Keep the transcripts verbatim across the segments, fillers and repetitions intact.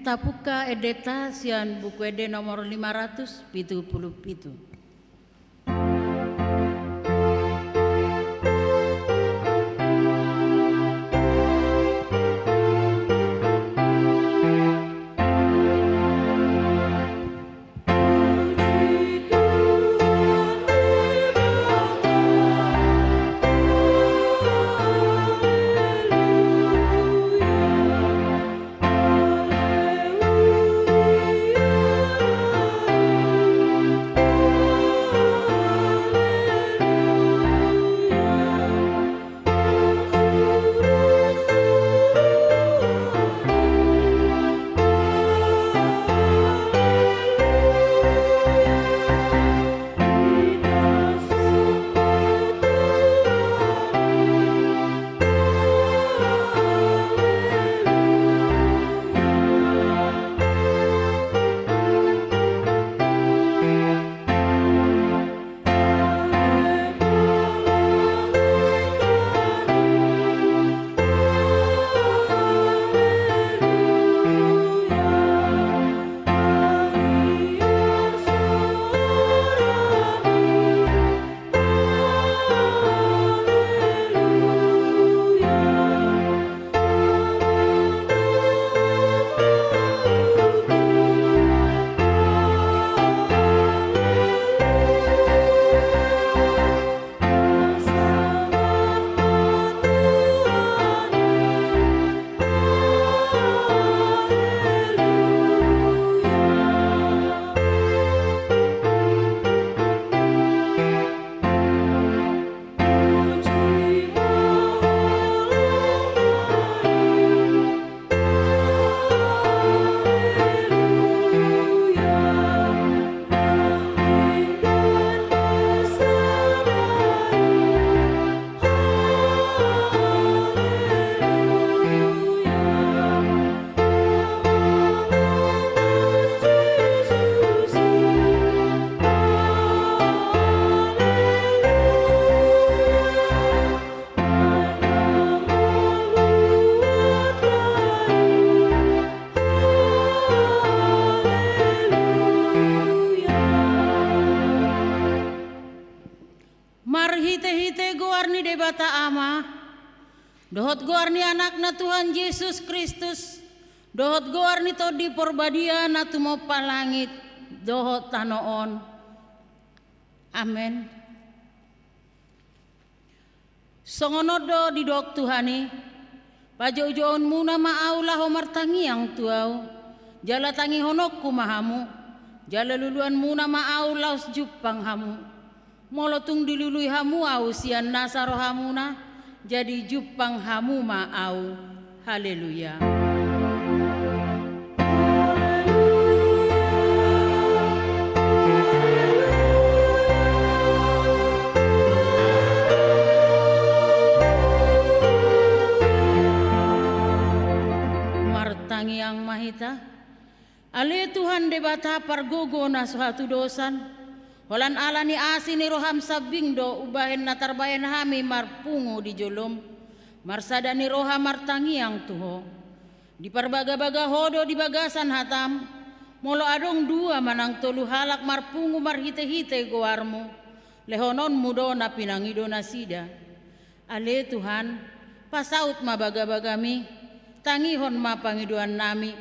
Tapungka endenta sian Buku Ende nomor lima ratus pitu pulu pitu. Marhite-hite goar ni Debata Ama, dohot goar ni Anakna Tuhan Jesus Kristus, dohot goar ni Tondi Porbadia na tumompa langit dohot tano on. Amen. Songon on do didok Tuhan i: Pajoujoonmuna ma Ahu laho martangiang tu Ahu, jala tangihononku ma hamu, jala luluanmuna ma Ahu laos jumpang hamu. Molo tung dilului hamu Ahu sian nasa rohamuna, jadi jumpang hamu ma Ahu. Haleluya. Martangiang ma hita. Ale Tuhan Debata pargogo na so hatudosan, holan ala ni asi ni roham sambing do umbahen na tarbahen hami marpungu di jolom. Marsada ni roha martangiang tu Ho. Diparbagabaga Ho do di bagasan hatam. Molo adong dua manang tolu halak marpungu marhitehite goarmu, lehononmu do na pinangido nasida. Ale Tuhan, pasaut ma bagabagami, tangihon ma pangidoannami,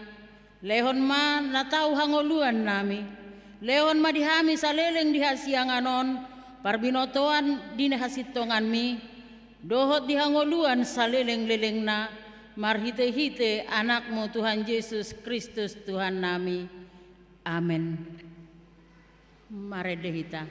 lehon ma na tau hangoluannami, lehon ma di hami saleleng di hasiangan on parbinotoan di hasintonganmi, dohot di hangoluan salelenglelengna, marhitehite Anakmu Tuhan Jesus Kristus Tuhannami. Amen. Marende hita.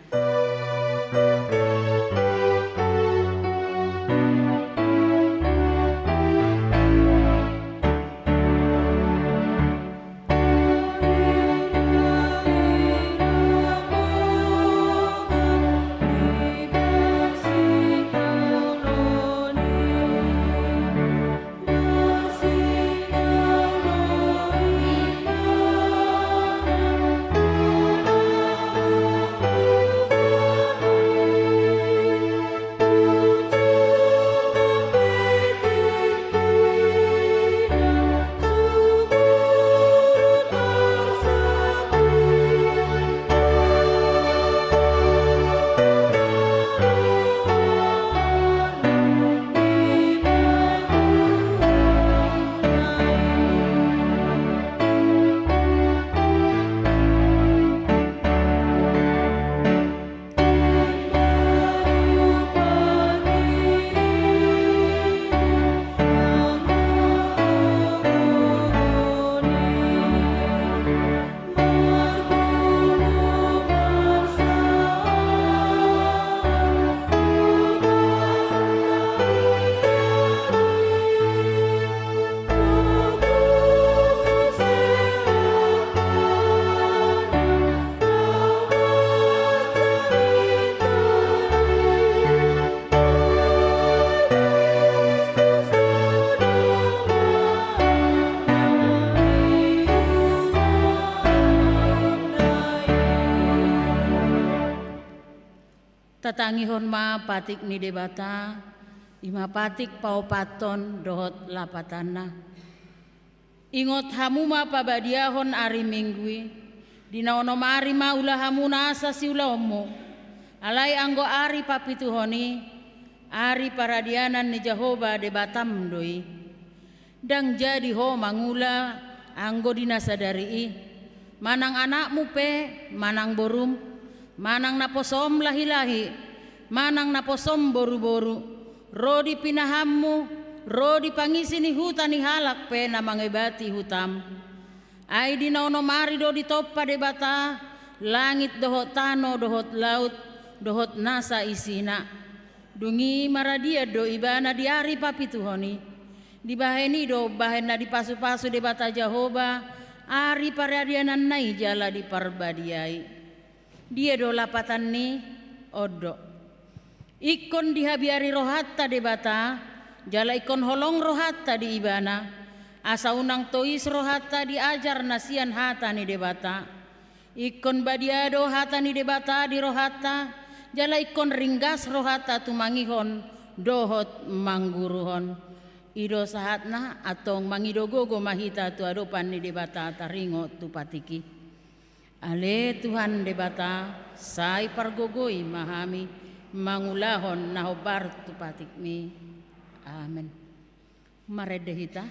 Tatangihon ma patik ni Debata, i ma patik paopathon dohot lapatanna. Ingot hamu ma pabadiahon ari Minggu i, di na onom ari ma ula hamu nasa siulaonmu, alai anggo ari papituhon i, ari paradianan ni Jahowa Debatam do i. Ndang jadi ho mangula anggo di na sadari i, manang anakmu pe, manang borum, manang naposom lahilahi, manang naposom boruboru, ro di pinahanmu, ro di pangisi ni huta ni halak pe na mangebati hutam. Ai di na onom ari do ditompa Debata langit dohot tano dohot laut dohot nasa isina. Dung i maradian do ibana di ari papituhon i. Dibahen i do umbahen na dipasupasu Debata Jahowa ari paradiananna i jala diparbadiai. Dia do lapatanni? On do. Ingkon dihabiari rohanta Debata, jala ingkon holong rohanta di Ibana, asa unang tois rohanta di ajar na sian hata ni Debata. Ingkon badia do hata ni Debata di rohanta, jala ingkon ringgas rohanta tumangihon dohot mangguruhon. I do sahatna, antong mangido gogo ma hita tu adopan ni Debata taringot tu patik i. Ale Tuhan Debata, sai pargogoi ma hami mangulahon na hombar tu patikmi. Amen. Marende hita.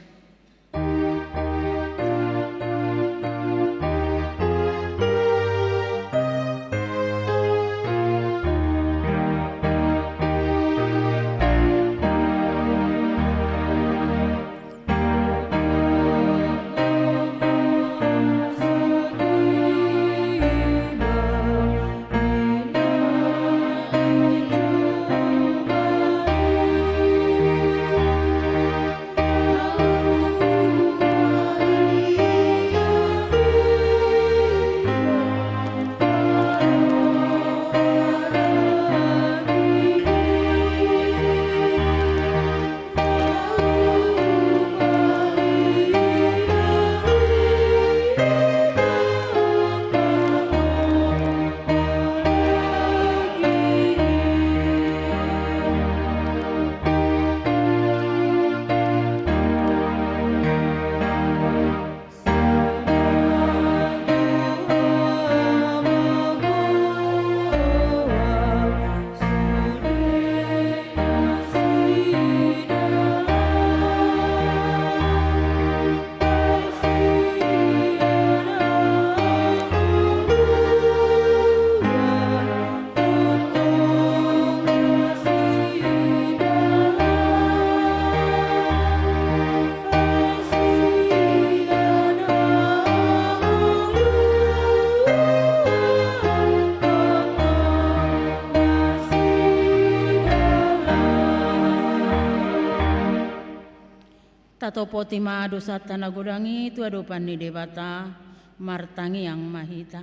Tatopoti ma dosanta na godang i tu adopan ni Debata, martangiang ma hita.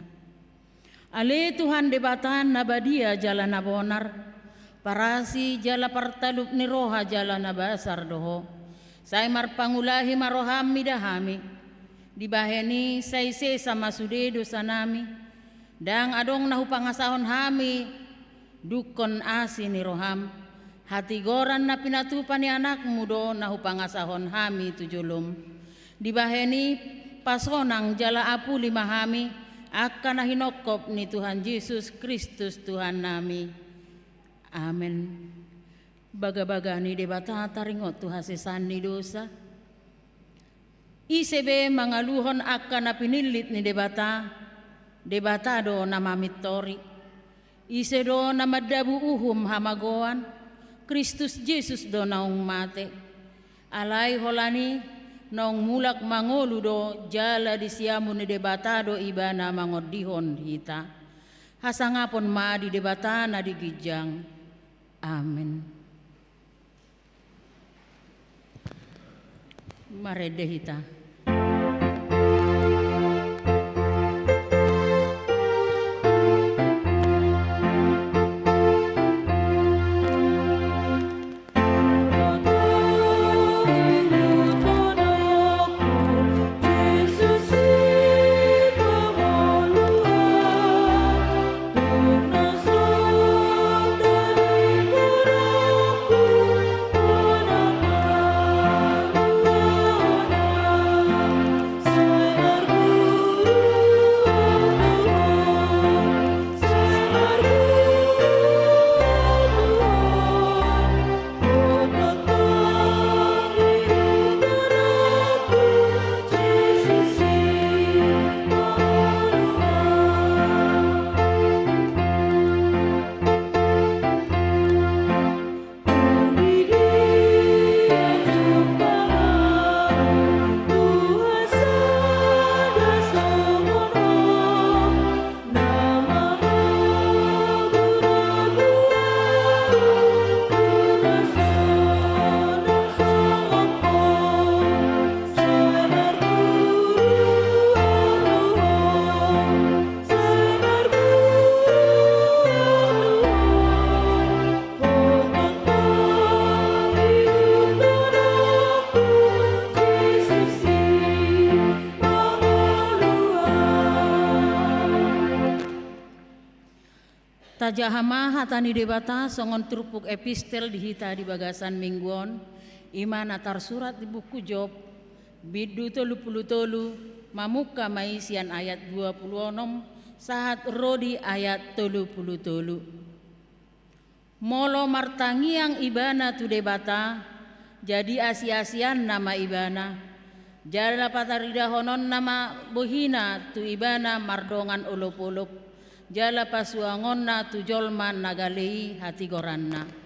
Ale Tuhan Debata na badia jala na bonar, parasi jala partalup ni roha jala na basar do Ho. Sai marpangulahi ma roham mida hami. Dibahen i sai sesa ma sude dosanami. Ndang adong na hupangasahon hami dungkon asi ni roham. Hatigoran na pinatupa ni anakmu do na hupangasahon hami tu jolom. Dibahen i pasonang jala apuli ma hami angka na hinongkop ni Tuhan Jesus Kristus Tuhannami. Amen. Bagabaga ni Debata taringot tu hasesaan ni dosa. Ise be mangaluhon angka na pinillit ni Debata, Debata do na mamintori. Ise do na mandabu uhum hamagoan, Kristus Jesus do naung mate. Alai holan i naung mulak mangolu do jala di siamun ni Debata do Ibana mangondihon hita. Hasangapon ma di Debata na di ginjang. Amen. Marende hita. Tajaha ma hata ni Debata songon turpuk epistel di hita di bagasan minggu on, i ma na tarsurat di buku Job, bindu tolu pulu tolu, mamungka ma i sian ayat dua pulu onom, sahat ro di ayat tolu pulu tolu. Molo martangiang ibana tu Debata, jadi asiasianna ma ibana, jala pataridahononna ma bohina tu ibana mardongan olopolop, jala pasuangonna tu jolma na gale i hatigoranna.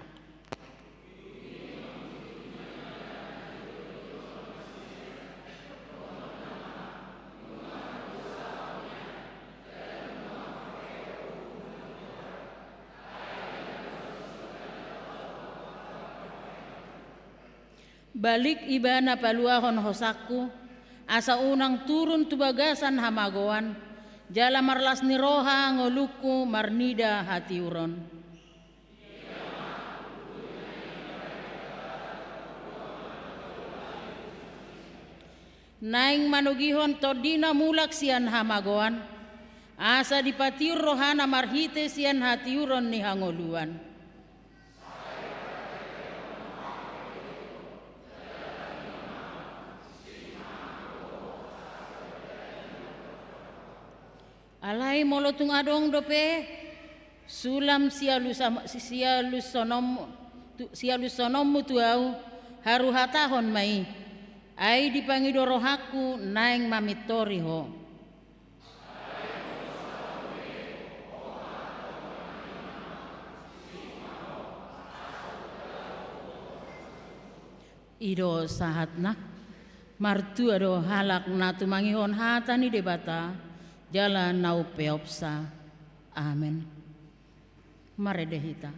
Balik ibana paluahon hosangku, asa unang turun tu bagasan hamagoan, jala marlas ni roha ngolungku marnida hatiuron. Naeng manogihon tondina mulak sian hamagoan, asa dipatiur rohana marhite sian hatiuron ni hangoluan. Alai molo tung adong dope sulam sialusam-, sialushononmu tu, sialushononmu tu ahu, haru hatahon ma i, ai dipangido rohangku naeng mamintori ho. I do sahatna. Martua do halak na tumangihon hata ni Debata, jala na umpeopsa. Amen. Marende hita.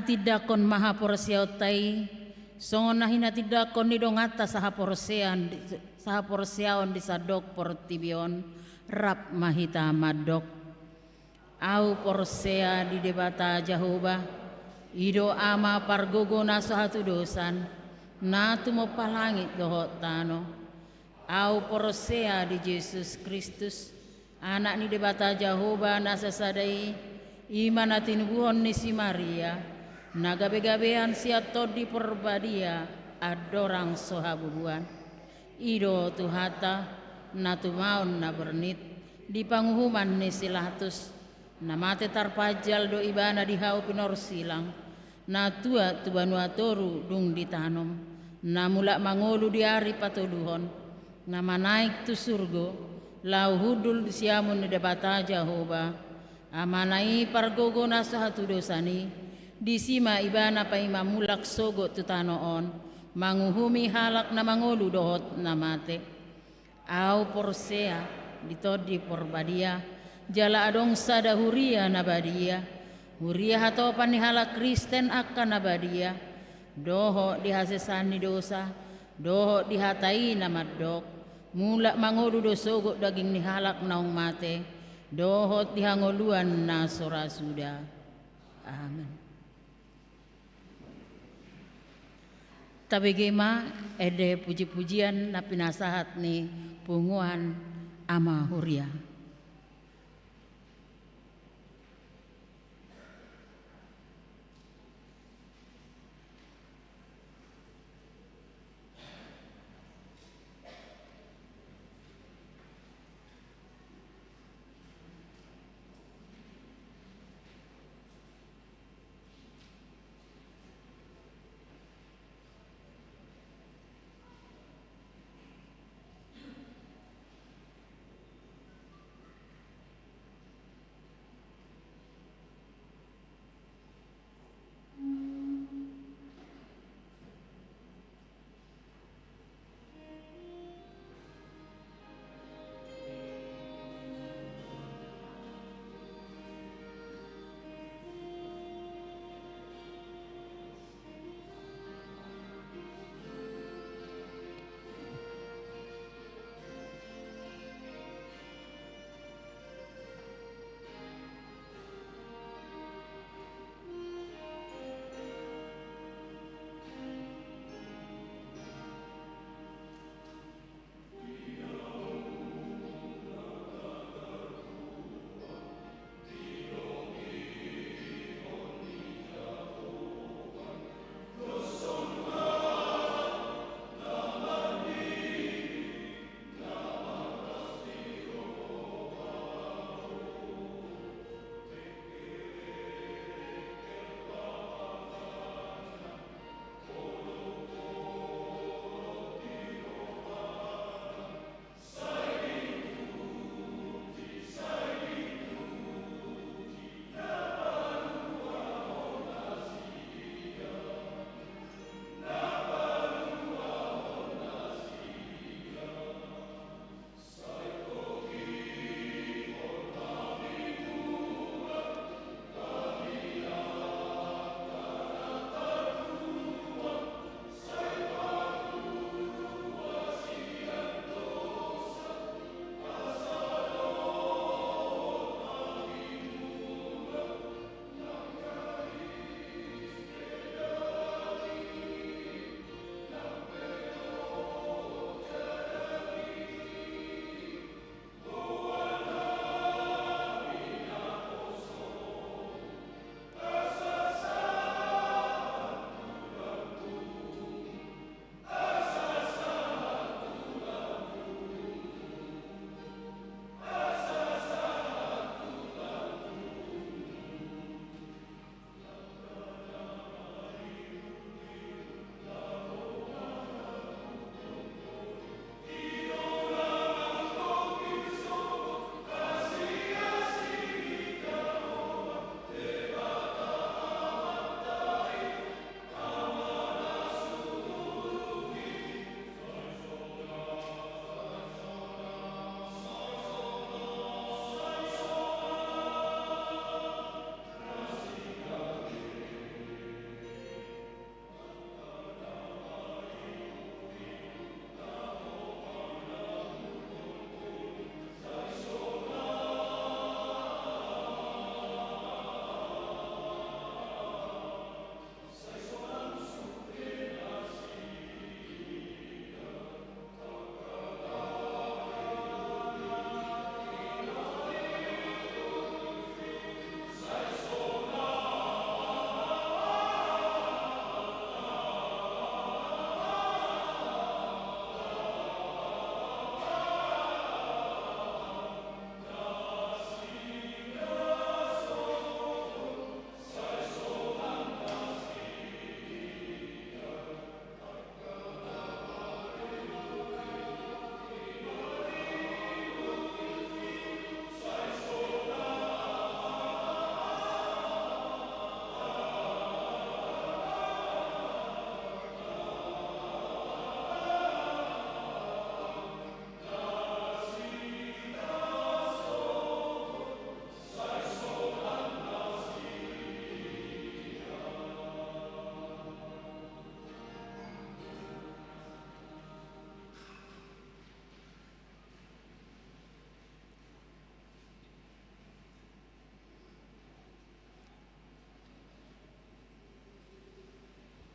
Tindangkon ma haporseaonta i, songon na hinatindangkon ni donganta sahaporseaon di, sahaporseaon di sandok portibi on, rap ma hita mandok. Ahu porsea di Debata Jahowa, i do Ama pargogo na so hatudosan, na tumompa langit dohot tano. Ahu porsea di Jesus Kristus, Anak ni Debata Jahowa na sasada i, i ma na tinubuhon ni si Maria, na gabegabean sian Tondi Porbadia, andorang so habubuan. I do Tuhanta, na tumaon na bernit, di panguhuman ni si Latus, na mate tarpanjal do ibana di hau pinorsilang, na tuat tu banua toru dung ditanom, na mulak mangolu di ari patoluhon, na manaek tu surgo, laho hundul di siamun ni Debata Jahowa, Amana i pargogo na so hatudosan i, disi ma ibana paima mulak sogot tu tano on, manguhumi halak na mangolu dohot na mate. Ahu porsea di Tondi Porbadia, jala adong sada huria na badia, huria hatopan ni halak Kristen angka na badia, dohot di hasesaan ni dosa, dohot di hata i na mandok, mulak mangolu do sogot daging ni halak naung mate, dohot di hangoluan na so ra suda. Amen. Tabege ma ende puji-pujian na pinasahat ni punguan ama huria.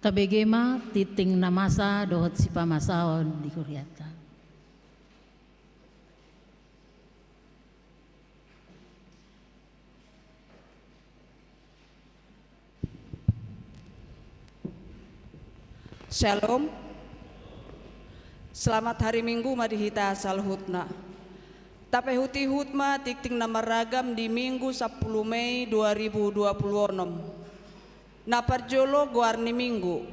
Tabege ma tingting na masa dohot sipamasaon di hurianta. Syalom. Selamat hari Minggu ma di hita saluhutna. Tapaihutihut ma tingting na marragam di Minggu sampulu Mei dua ribu dua puluh onom. Na parjolo, goar ni Minggu.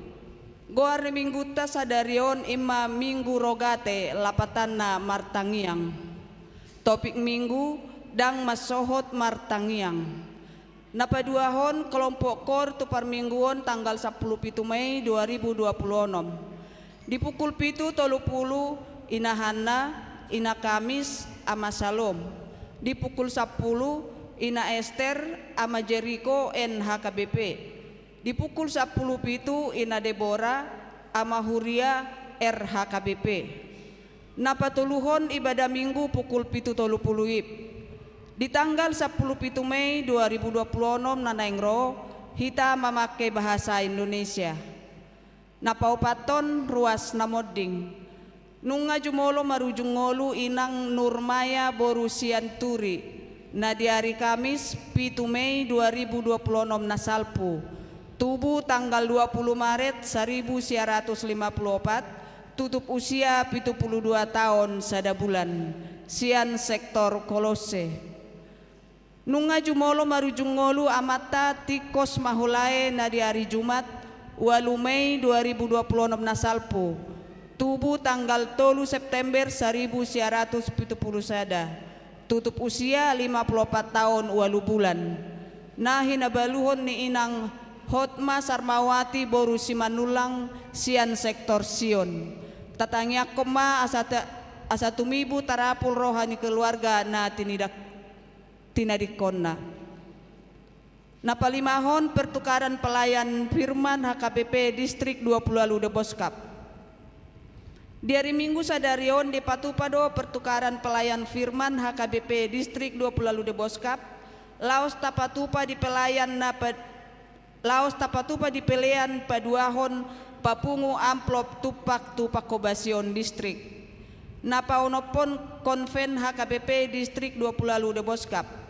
Goar ni Minggunta sadari on i ma Minggu Rogate, lapatanna martangiang. Topik Minggu: Ndang mansohot martangiang. Na paduahon, kelompok koor tu parmingguon tanggal sampulu pitu Mei dua ribu dua puluh onom. Di pukul pitu tolu pulu, Ina Hanna, Ina Kamis, Ama Salom. Di pukul sampulu, Ina Ester, Ama Jeriko, N H K B P. Di pukul sampulu pitu, Ina Debora, Ama Huria, R H K B P. Na patoluhon, ibadah Minggu pukul pitu tolu pulu I P. Di tanggal sampulu pitu Mei dua ribu dua puluh onom na naeng ro, hita mamangke bahasa Indonesia. Na paopathon, ruas na monding. Nunga jumolo marujung ngolu Inang Nurmaya boru Sianturi, na di ari Kamis, pitu Mei dua ribu dua puluh onom na salpu, tubu tanggal dua pulu Maret saribu sia ratus lima pulu opat, tutup usia pitu pulu dua taon sada bulan, sian sektor Kolose. Nunga jumolo marujung ngolu amanta Tingkos Mahulae, na di ari Jumat, ualu Mei dua ribu dua puluh onom na salpu, tubu tanggal tolu September saribu sia ratus pitu pulu sada, tutup usia lima pulu opat taon ualu bulan, na hinabaluhon ni Inang Hotma Sarmawati boru Simanullang, sian sektor Sion. Tatangiangkon ma asa ta-, asa tumibu tarapul roha ni keluarga na tinidak-, tinadingkonna. Na palimahon, pertukaran pelayan firman H K B P Distrik dua pulu ualu Deboskap. Di ari Minggu sadari on dipatupa do pertukaran pelayan firman H K B P Distrik dua pulu ualu Deboskap, laos tapatupa di pelayan na pa-, laos tapatupa di pelean paduahon papungu amplop tumpak tu pangkobasion distrik. Na paonomhon konven H K B P Distrik dua pulu ualu Deboskap.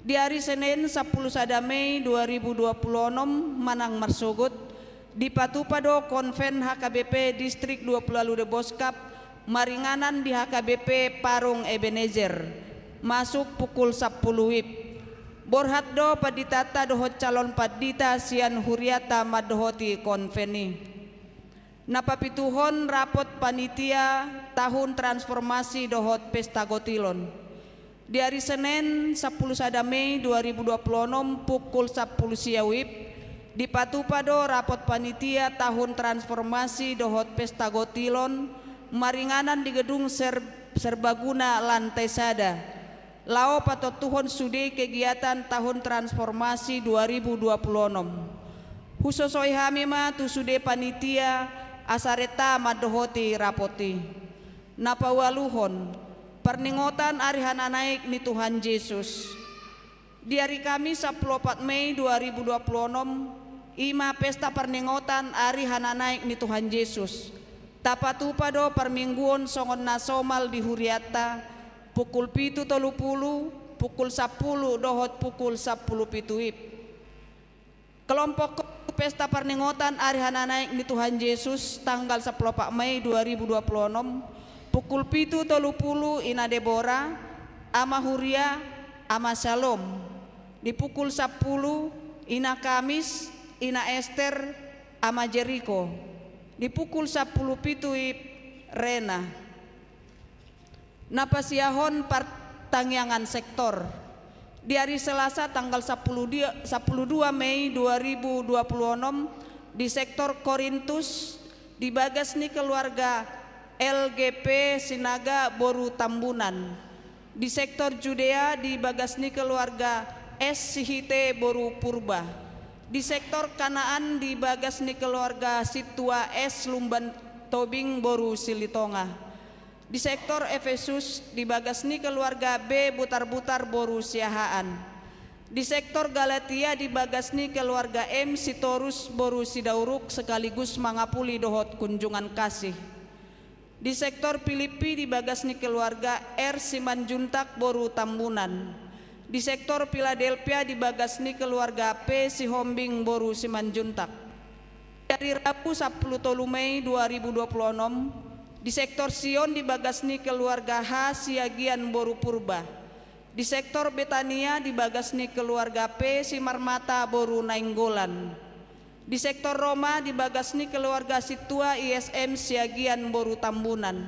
Di ari Senen sampulu sada Mei dua ribu dua puluh onom manang marsogot, dipatupa do konven H K B P Distrik dua pulu ualu Deboskap maringanan di H K B P Parung Ebenezer, masuk pukul sampulu I P. Borhat do panditanta dohot calon pandita sian hurianta mandohoti konven i. Na papituhon, rapot panitia tahun transformasi dohot pesta gotilon. Di ari Senen sampulu sada Mei dua ribu dua puluh onom pukul sampulu sia W I B, dipatupa do rapot panitia tahun transformasi dohot pesta gotilon maringanan di gedung ser-, serbaguna lantai sada. Laho patontuhon sude kegiatan tahun transformasi dua ribu dua puluh onom. Husosoi hami ma tu sude panitia asa renta mandohoti rapot i. Na paualuhon, parningotan ari hananaek ni Tuhan Jesus. Di ari Kamis sampulu opat Mei dua ribu dua puluh onom, i ma pesta parningotan ari hananaek ni Tuhan Jesus. Tapatupa do parmingguon songon na somal di hurianta, pukul pitu tolu pulu, pukul sampulu dohot pukul sampulu pitu I P. Kelompok koor pesta parningotan ari hananaek ni Tuhan Jesus tanggal sampulu opat Mei dua ribu dua puluh onom, pukul pitu tolu pulu Ina Debora, Ama Huria, Ama Salom. Di pukul sampulu, Ina Kamis, Ina Ester, Ama Jeriko. Di pukul sampulu pitu I P, Rena. Na pasiahon partangiangan sektor. Di ari Selasa tanggal sampulu dua, sampulu dua Mei dua ribu dua puluh onom, di sektor Korintus, di bagas ni keluarga L G P Sinaga boru Tambunan. Di sektor Judea, di bagas ni keluarga S Sihite boru Purba. Di sektor Kanaan, di bagas ni keluarga Sintua S Lumban Tobing boru Silitonga. Di sektor Efesus, di bagas ni keluarga B Butarbutar boru Siahaan. Di sektor Galatia di bagas ni keluarga M Sitorus boru Sidauruk sekaligus mangapuli dohot kunjungan kasih. Di sektor Pilippi di bagas ni keluarga R Simanjuntak boru Tambunan. Di sektor Piladelpia di bagas ni keluarga P Sihombing boru Simanjuntak. Di ari Rabu sampulu tolu Mei dua ribu dua puluh onom, di sektor Sion di bagas ni keluarga H Siagian boru Purba. Di sektor Betania di bagas ni keluarga P Simarmata boru Nainggolan. Di sektor Roma di bagas ni keluarga Sintua I S M Siagian boru Tambunan.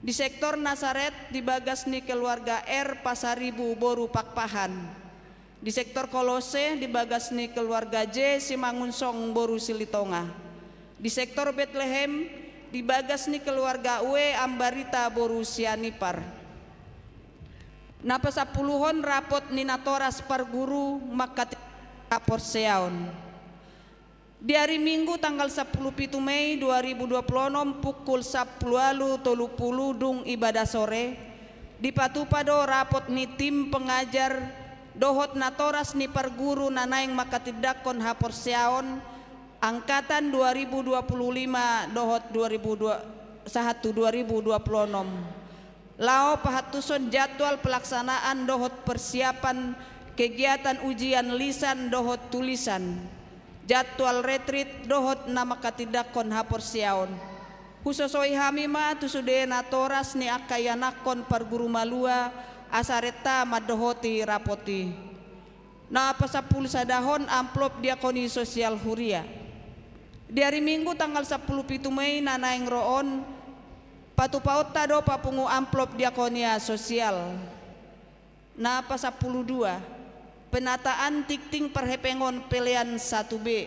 Di sektor Nasaret di bagas ni keluarga R Pasaribu boru Pakpahan. Di sektor Kolose di bagas ni keluarga J Simangunsong boru Silitonga. Di sektor Betlehem di bagas ni keluarga W Ambarita boru Sianipar. Na pasampuluhon, rapot ni natoras parguru mangkatindangkon haporseaon. Di ari Minggu tanggal sampulu pitu Mei dua ribu dua puluh onom pukul sampulu ualu tolu pulu dung ibadah sore, dipatupa do rapot ni tim pengajar dohot natoras ni parguru na naeng mangkatindangkon haporseaon angkatan dua ribu dua puluh lima dohot dua ribu dua, sahat tu dua ribu dua puluh onom. Laho pahantuson jadwal pelaksanaan dohot persiapan kegiatan ujian lisan dohot tulisan, jadwal retrit dohot na mangkatindangkon haporseaon. Husosoi hami ma tu sude natoras ni angka ianakhon parguru malua asa renta mandohoti rapot i. Na pasampulu sadahon, amplop diakoni sosial huria. Di ari Minggu tanggal sampulu pitu Mei na naeng ro on, patupaonta do papungu amplop diakonia sosial. Na pasampulu dua, penataan tingting parhepengon pelean satu B.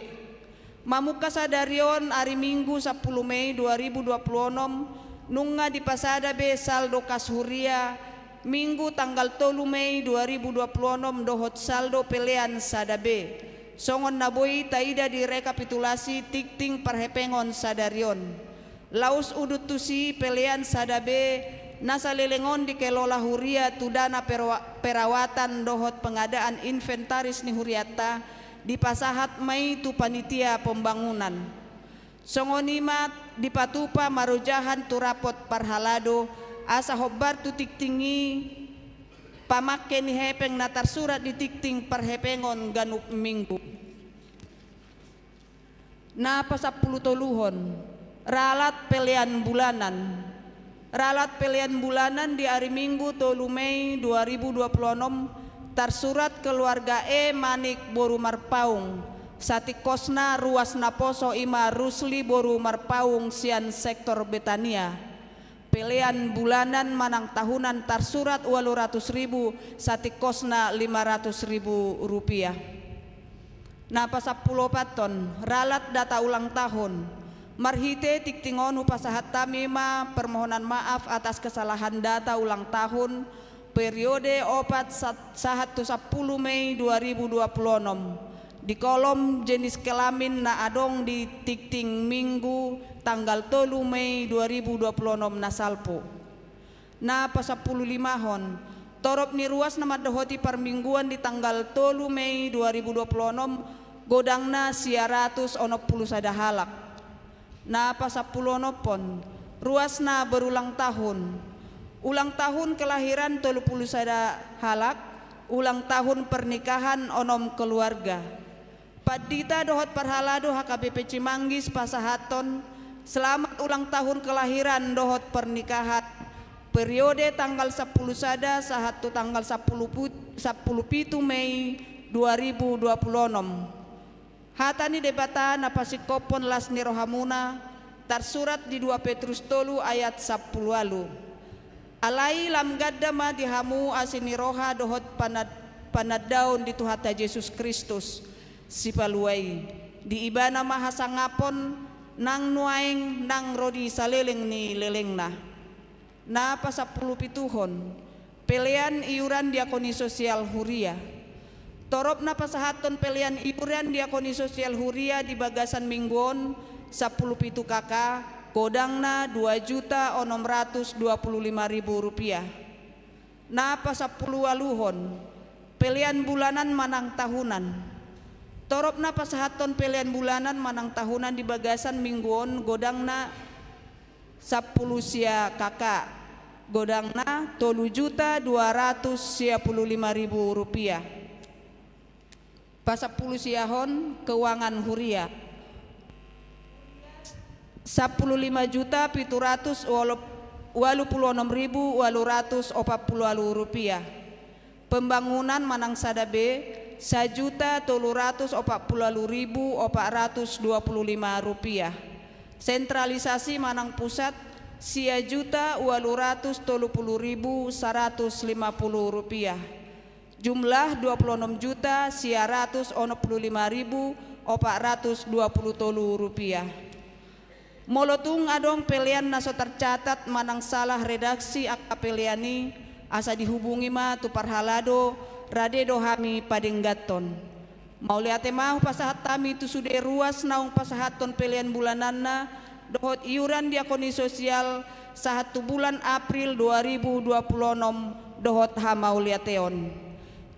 Mamungka sadari on, ari Minggu sampulu Mei dua ribu dua puluh onom, nunga dipasada be saldo kas huria Minggu tanggal tolu Mei dua ribu dua puluh onom dohot saldo pelean sada B, songon na boi taida di rekapitulasi tingting parhepengon sadari on. Laos udut tusi, pelean sada B na saleleng on dikelola huria tu dana perwa-, perawatan dohot pengadaan inventaris ni hurianta dipasahat ma i tu panitia pembangunan. Songon i ma dipatupa marojahan tu rapot parhalado asa hombar tu tingting i pamangke ni hepeng na tarsurat di tingting parhepengon ganup Minggu. Na pasampulu toluhon, ralat pelean bulanan. Ralat pelean bulanan di ari Minggu tolu Mei dua ribu dua puluh onom tarsurat keluarga E Manik boru Marpaung, satingkosna ruas naposo i ma Rusli boru Marpaung sian sektor Betania. Pelean bulanan manang tahunan tarsurat ualu ratus ribu, satingkosna lima ratus ribu rupiah. Na pasampulu opathon, ralat data ulang tahun. Marhite tingting on hupasahat hami ma permohonan maaf atas kesalahan data ulang tahun periode opat sat-, sahat tu sampulu Mei dua ribu dua puluh onom, di kolom jenis kelamin na adong di tingting Minggu tanggal tolu Mei dua ribu dua puluh onom na salpu. Na pasampulu limahon, torop ni ruas na mandohoti parmingguan di tanggal tolu Mei dua ribu dua puluh onom godangna sia ratus onom pulu sada halak. Na pasampulu onomhon, ruas na berulang tahun. Ulang tahun kelahiran tolu pulu sada halak, ulang tahun pernikahan onom keluarga. Pandita dohot parhalado H K B P Cimanggis pasahathon selamat ulang tahun kelahiran dohot pernikahan periode tanggal sampulu sada sahat tu tanggal sampulu put-, sampulu pitu Mei dua ribu dua puluh onom. Hata ni Debata na pasingkophon las ni rohamuna tarsurat di dua Petrus tolu ayat sampulu ualu. Alai lam ganda ma di hamu asi ni roha dohot panad-, panandaon di Tuhanta Jesus Kristus, Sipalua i. Di Ibana ma hasangapon nang nuaeng nang ro di saleleng ni lelengna. Na pasampulu pituhon, pelean iuran diakoni sosial huria. Torop na pasahathon pelean iuran diakoni sosial huria di bagasan minggu on, sampulu pitu K K, godangna dua juta onom ratus dua pulu lima ribu rupiah. Na pasampulu ualuhon, Pelean bulanan manang tahunan. Toropna pasahathon pelean bulanan manang tahunan di bagasan minggu on godangna sampulu sia K K, godangna tolu juta dua ratus sia pulu lima ribu rupiah. Pasampulu siahon keuangan huria. Sampulu lima juta pitu ratus ualu pulu onom ribu ualu ratus opat pulu ualu rupiah. Pembangunan manang sada B, sajuta tolu ratus opat pulu ualu ribu opat ratus dua pulu lima rupiah. Sentralisasi manang pusat, sia juta ualu ratus tolu pulu ribu saratus lima pulu rupiah. Jumlah dua pulu onom juta sia ratus onom pulu lima ribu opat ratus dua pulu tolu rupiah. Molo tung adong pelean na so tercatat manang salah redaksi angka pelean i, asa dihubungi ma tu parhalado rade do hami padengganhon. Mauliate ma hupasahat hami tu sude ruas naung pasahathon pelean bulananna dohot iuran diakoni sosial sahat tu bulan April dua ribu dua pulu onom dohot hamauliateon.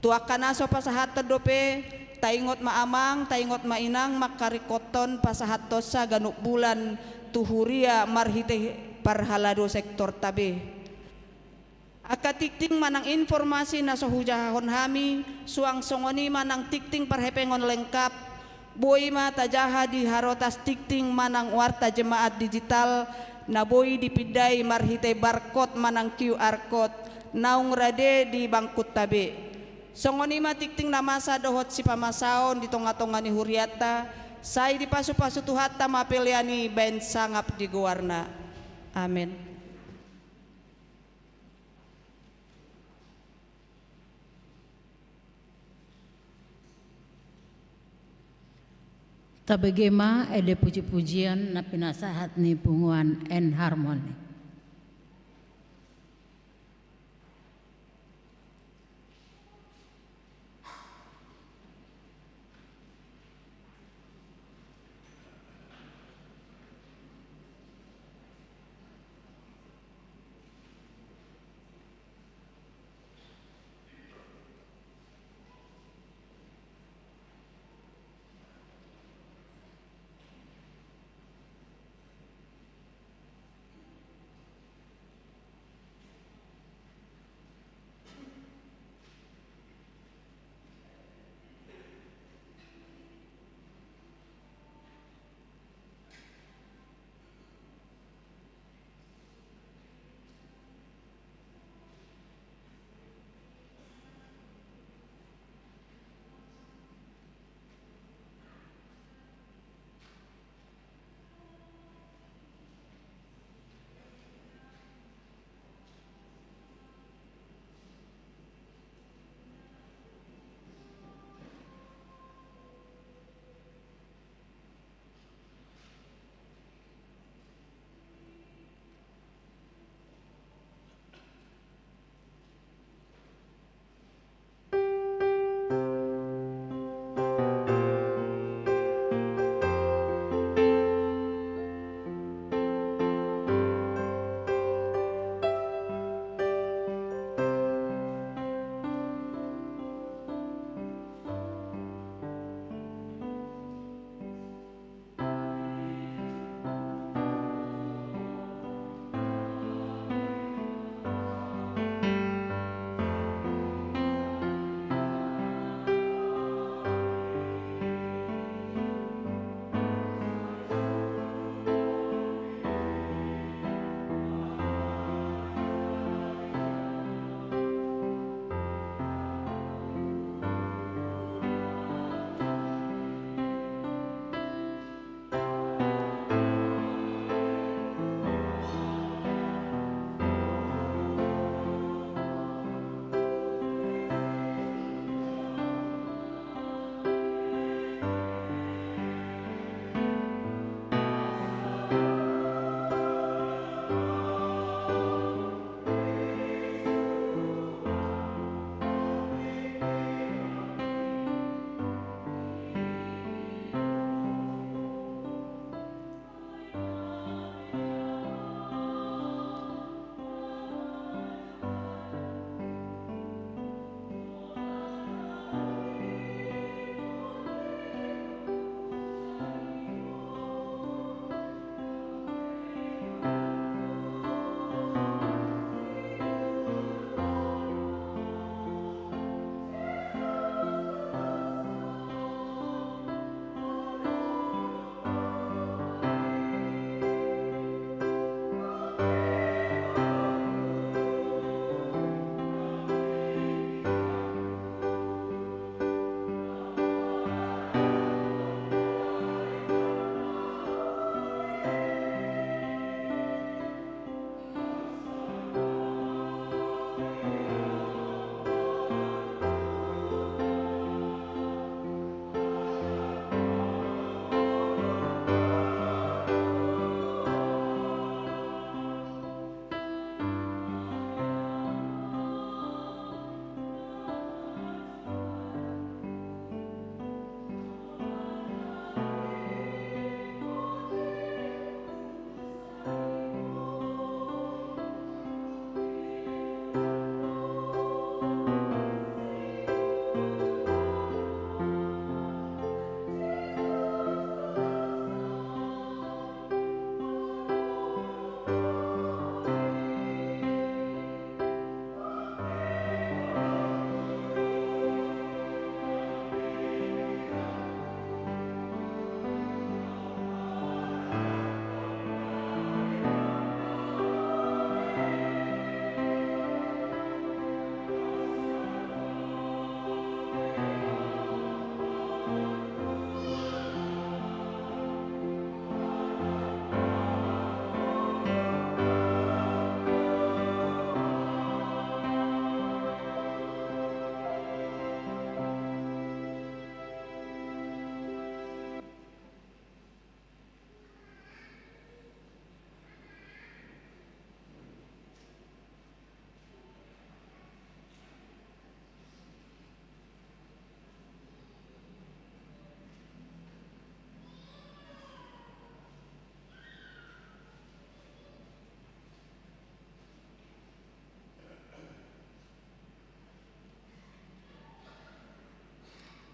Tu angka na so pasahathon dope, taingot ma amang, taingot ma inang mangkaringkothon pasahathonsa ganup bulan tu huria marhite parhalado sektorta be. Angka tingting manang informasi na so hujahahon hami, suang songon i ma nang tingting parhepengon lengkap, boi ma tajaha di harotas tingting manang warta jemaat digital, na boi dipindai marhite barcode manang Q R code, naung rade di bangkunta be. Songon i ma tingting na masa dohot sipamasaon di tonga-tonga ni hurianta, sai dipasu-pasu Tuhanta ma pelean i baen sangap di goarna. Amen. Tabege ma ende puji-pujian na pinasahat ni punguan Enharmony.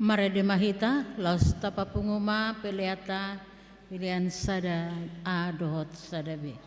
Marende ma hita, laos tapapungu ma peleanta, pelean sada A dohot sada B.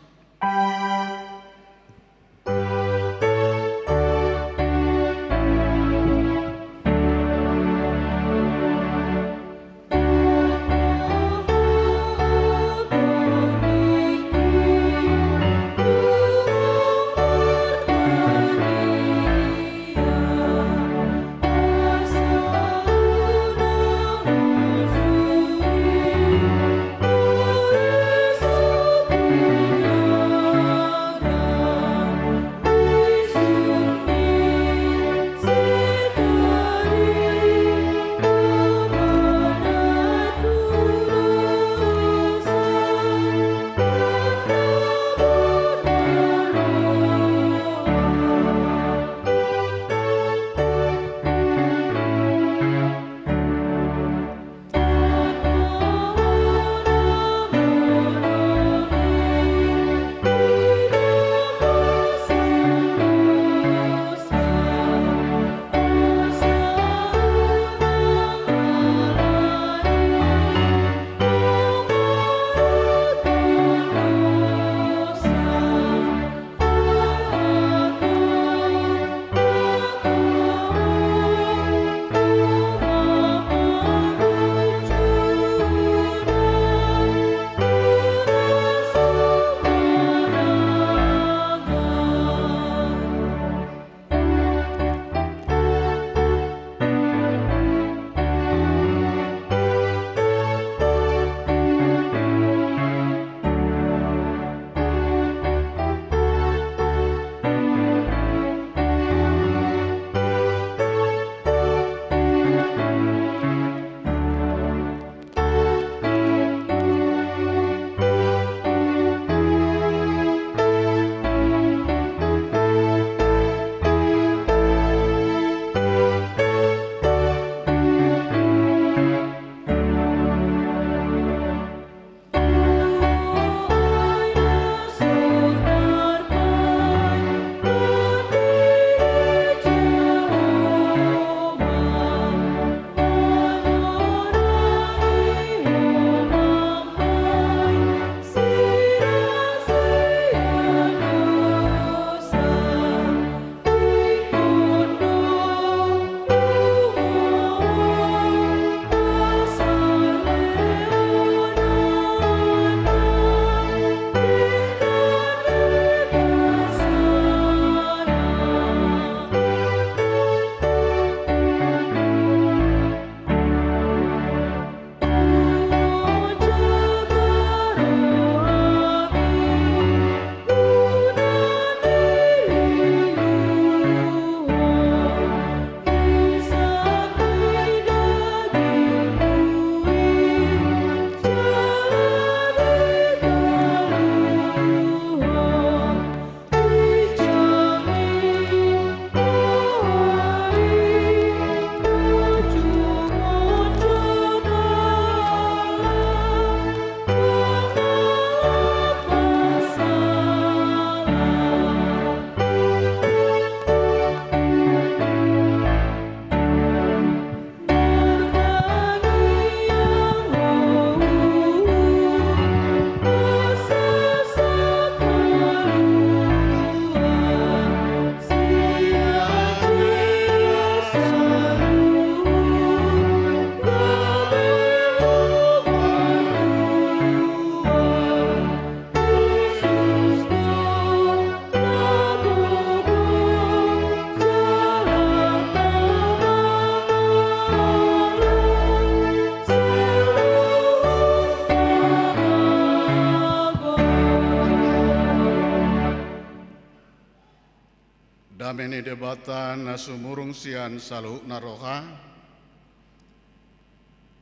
Dame ni Debata na sumurung sian saluhutna roha,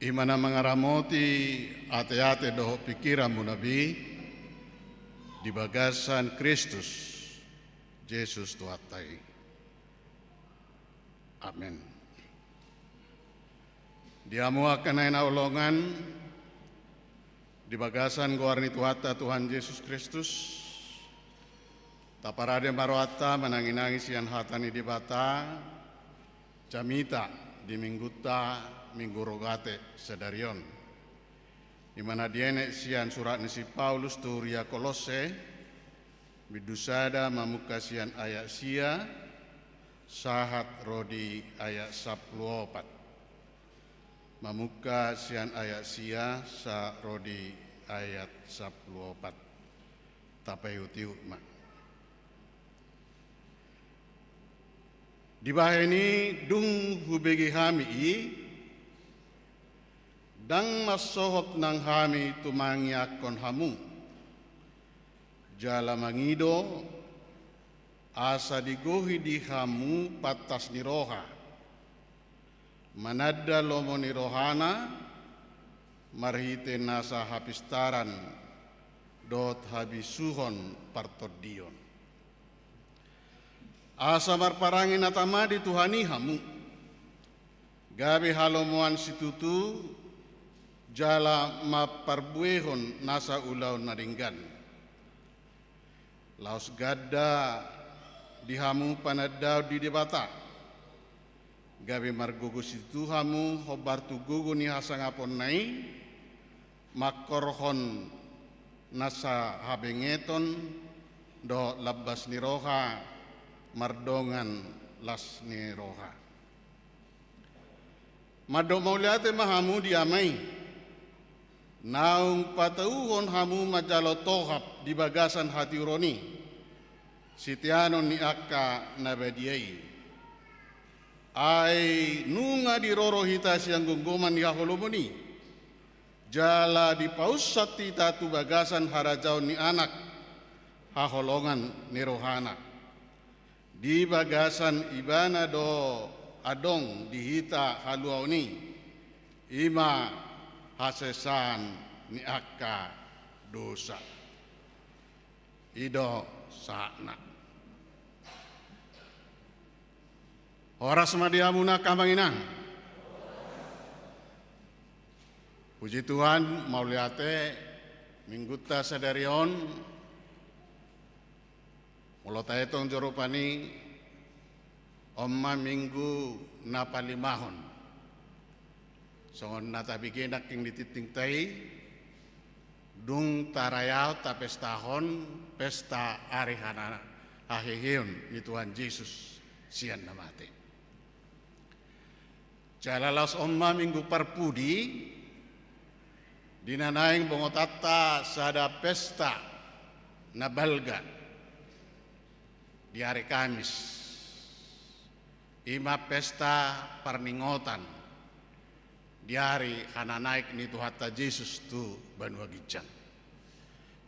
i ma na mangaramoti ateate dohot pingkiranmuna be di bagasan Kristus Jesus Tuhanta i. Amen. Di hamu angka na hinaholongan, di bagasan goar ni Tuhanta Tuhan Jesus Kristus, taparade ma rohanta mananginangi sian hata ni Debata, jamita di minggunta Minggu Rogate sadari on. I ma na dienet sian surat ni si Paulus tu huria Kolosse, bindu sada mamungka sian ayat sia, sahat ro di ayat sampulu opat. Mamungka sian ayat sia, sahat ro di ayat sampulu opat. Tapaihutihut ma. Dibahen i dung hubege hami i, ndang mansohot nang hami tu mangiangkon hamu, jala mangido, asa digohi di hamu pantas ni roha, mananda lomo ni rohana, marhite nasa hapistaran dohot habisuhon partondion. Asa marparange na tama di Tuhan i hamu, gabe halomoan situtu jala mamparbuehon nasa ulaon na denggan. Laos ganda di hamu panandaon di Debata, gabe margogo situtu hamu hombar tu gogo ni hasangaponna i, mangkorhon nasa habengeton dohot lambas ni roha mardongan las ni roha. Mandok mauliate ma hamu di Ama i, naung patauhon hamu manjalo tohap di bagasan hatiuron i, siteanon ni angka na badia i. Ai nunga diroro hita sian gomgoman ni haholomon i, jala dipaunsa hita tu bagasan harajaon ni Anak haholongan ni rohana. Di bagasan Ibana do adong di hita haluaon i, i ma hasesaan ni angka dosa. I do sahatna. Horas ma di hamu angka amang inang. Puji Tuhan, mauliate, minggunta sadari on, molo taetong jo rupani, on ma minggu na palimahon. Songon na tabege nangkin di tingtingta i, dung tarayahon, tapestahon pesta ari hana-, haheheon ni Tuhan Jesus sian na mate. Jala laos on ma minggu parpudi, di na naeng bongotanta sada pesta na balga di ari Kamis. I ma pesta parningotan di ari hananaek ni Tuhanta Jesus tu banua ginjang.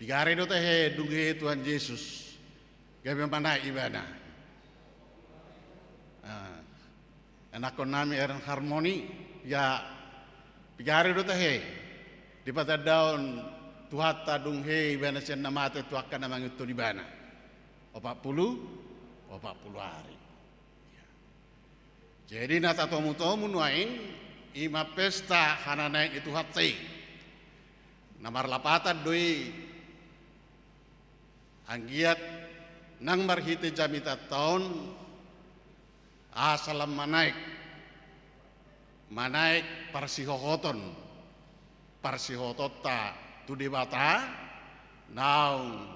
Piga ari do tahe dung hehe Tuhan Jesus gabe manaek Ibana? Ah, anakkonnami Aaron Harmony, ya, piga ari do tahe dipatandaon Tuhanta dung hehe Ibana sian na mate tu angka na mangihuthon Ibana? Opat pulu, opat pulu ari. Jadi na tatomutomu nuaeng, i ma pesta hananaek ni Tuhanta i. Na marlapatan do i, anggiat nang marhite jamitanta on, asa lam manaek, manaek parsihohoton, parsihohotonta tu Debata, naung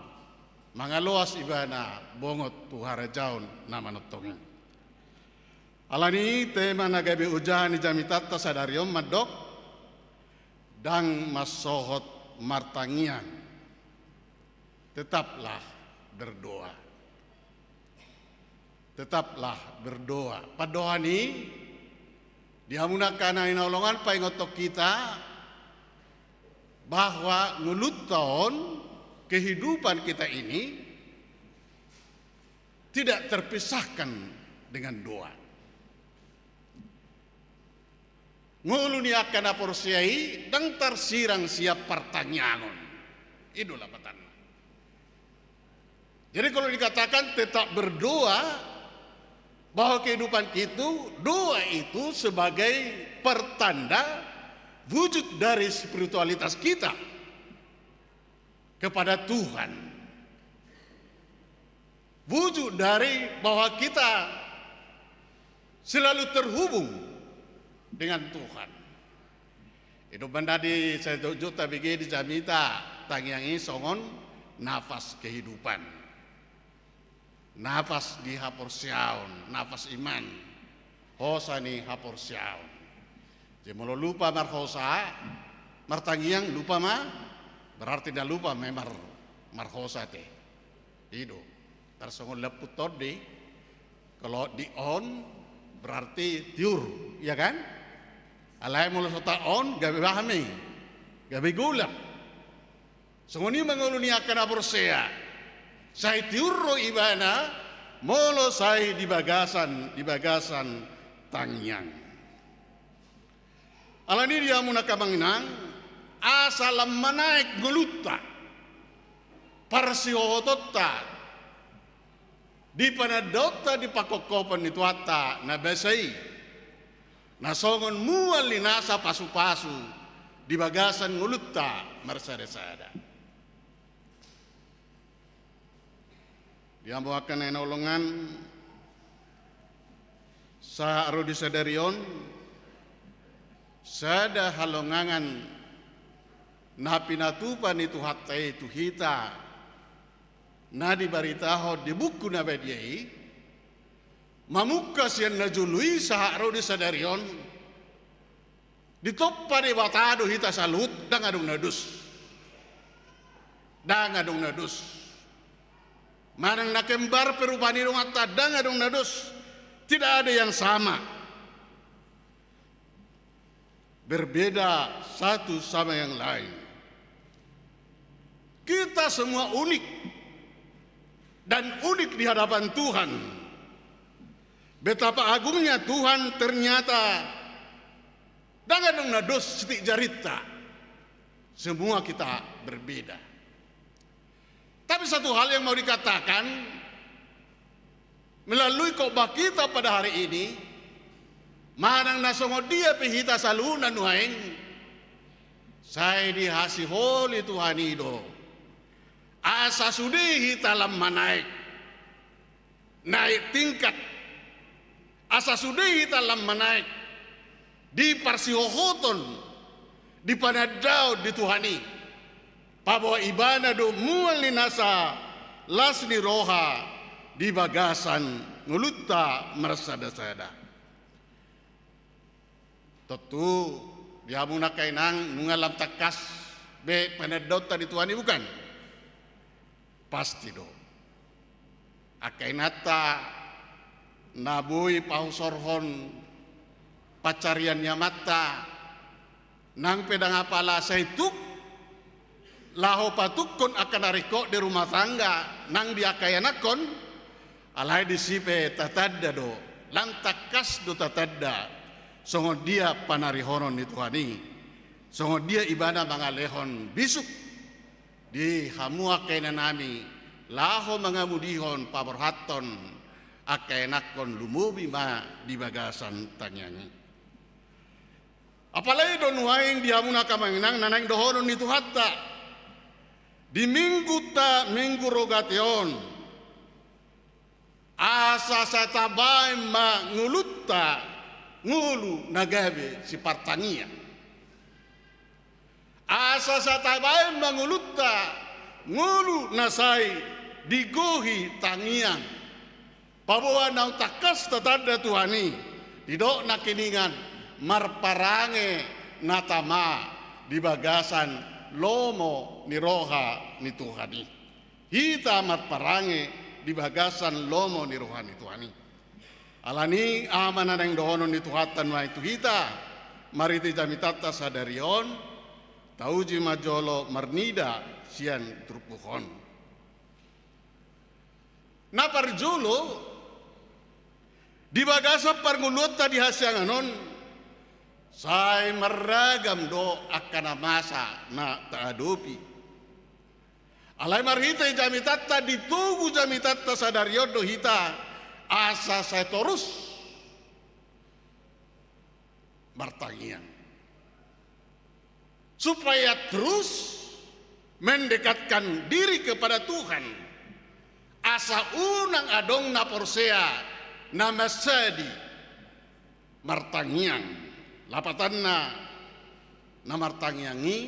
mangaloas Ibana bongot tu harajaon na manongtong i. Alani i tema na gabe ojahan ni jamitanta sadari on mandok, ndang mansohot martangiang. Tetaplah berdoa. Tetaplah berdoa. Pandohan i, di hamuna angka na hinaholongan, paingothon hita bahwa ngolunta on, kehidupan kita ini tidak terpisahkan dengan doa. Ngolu ni angka na porsea i ndang tarsirang sian partangiangon. I do lapatanna. Jadi kalau dikatakan tetap berdoa, bahwa kehidupan itu, doa itu sebagai pertanda wujud dari spiritualitas kita kepada Tuhan. Wujud dari bahwa kita selalu terhubung dengan Tuhan. I do umbahen na di sai jotjot tabege di jamita tangiang i songon nafas kehidupan. Nafas di haporseaon, nafas iman, hosa ni haporseaon. Jadi molo lupa marhosa, martangiang lupa ma, berarti na lupa ma mar, marhosa te. I do. Tarsongon lampu tondi, kalau di on berarti tiur, ya kan? Alai molo so ta on, gabe baha ma i, gabe golap. Songon i ma ngolu ni angka na porsea. Sai tiur do ibana molo sai di bagasan, di bagasan tangiang. Alani i di hamu angka amang inang, asa lam manaek ngolunta, parsihohotonta, di panandaonta di pangkophopon ni Tuhanta na basa i, na songon mual ni nasa pasupasu di bagasan ngolunta marsadasada. Di hamu angka na hinaholongan, sahat ro di sadari on, sada halongangan na pinatupa ni Tuhanta i tu hita, na dibaritahon di buku na badia i, mamungka sian na jolo i sahat ro di sadari on, ditompa Debata do hita saluhut, ndang adong na dos. Ndang adong na dos. Manang na kembar pe rupani donganta, ndang adong na dos. Tidak ada yang sama. Berbeda satu sama yang lain. Kita semua unik dan unik di hadapan Tuhan. Betapa agungnya Tuhan, ternyata ndang adong na dos sitik jarinta. Semua kita berbeda. Tapi satu hal yang mau dikatakan melalui khotbah kita pada hari ini, manang na songon dia pe hita saluhutna nuaeng, sai dihasiholi Tuhan i do asa sude hita lam manaek, naik tingkat, asa sude hita lam manaek di parsihohoton, di panandaon di Tuhan i. Paboa ibana do mual ni nasa las ni roha di bagasan ngolunta marsadasada. Tontu di hamu angka inang nunga lam tangkas be panandaonta di Tuhan i, bukan? Pasti do. Angka inanta na boi pahusorhon pansarian ni amanta, nang pe ndang apala sai tuk laho patukkon angka na ringkot di rumah tangga nang di angka ianakhon, alai disi pe tatanda do, lam tangkas do tatanda songon dia panarihonon ni Tuhan i, songon dia ibana mangalehon bisuk di hamu angka inanami, laho mangamudihon paborhathon angka ianakhon, lumobi ma di bagasan tangiang i. Apalai do nuaeng di hamu angka amang inang na naeng dohonon ni Tuhanta di minggunta, Minggu Rogate on, asa sai tabaen ma ngolunta ngolu na gabe sipartangiang. Asa sai tabaen ma ngolunta ngolu na sai digohi tangiang. Paboa naung tangkas tatanda Tuhan i, didok nangkiningan, marparange na tama di bagasan lomo ni roha ni Tuhan i. Hita marparange di bagasan lomo ni roha ni Tuhan i. Alani i, aha ma na naeng dohonon ni Tuhanta nuaeng tu hita marhite jamitanta sadari on? Tauji ma jolo marnida sian turpuk on. Na parjolo, di bagasan parngoluonta di hasiangan on, sai marragam do angka na masa na taadopi. Alai marhite jamitanta, ditogu jamitanta sadari on do hita asa sai torus martangiang, supaya terus mendekatkan diri kepada Tuhan, asa unang adong na porsea na mansadi martangiang. Lapatanna na martangiang i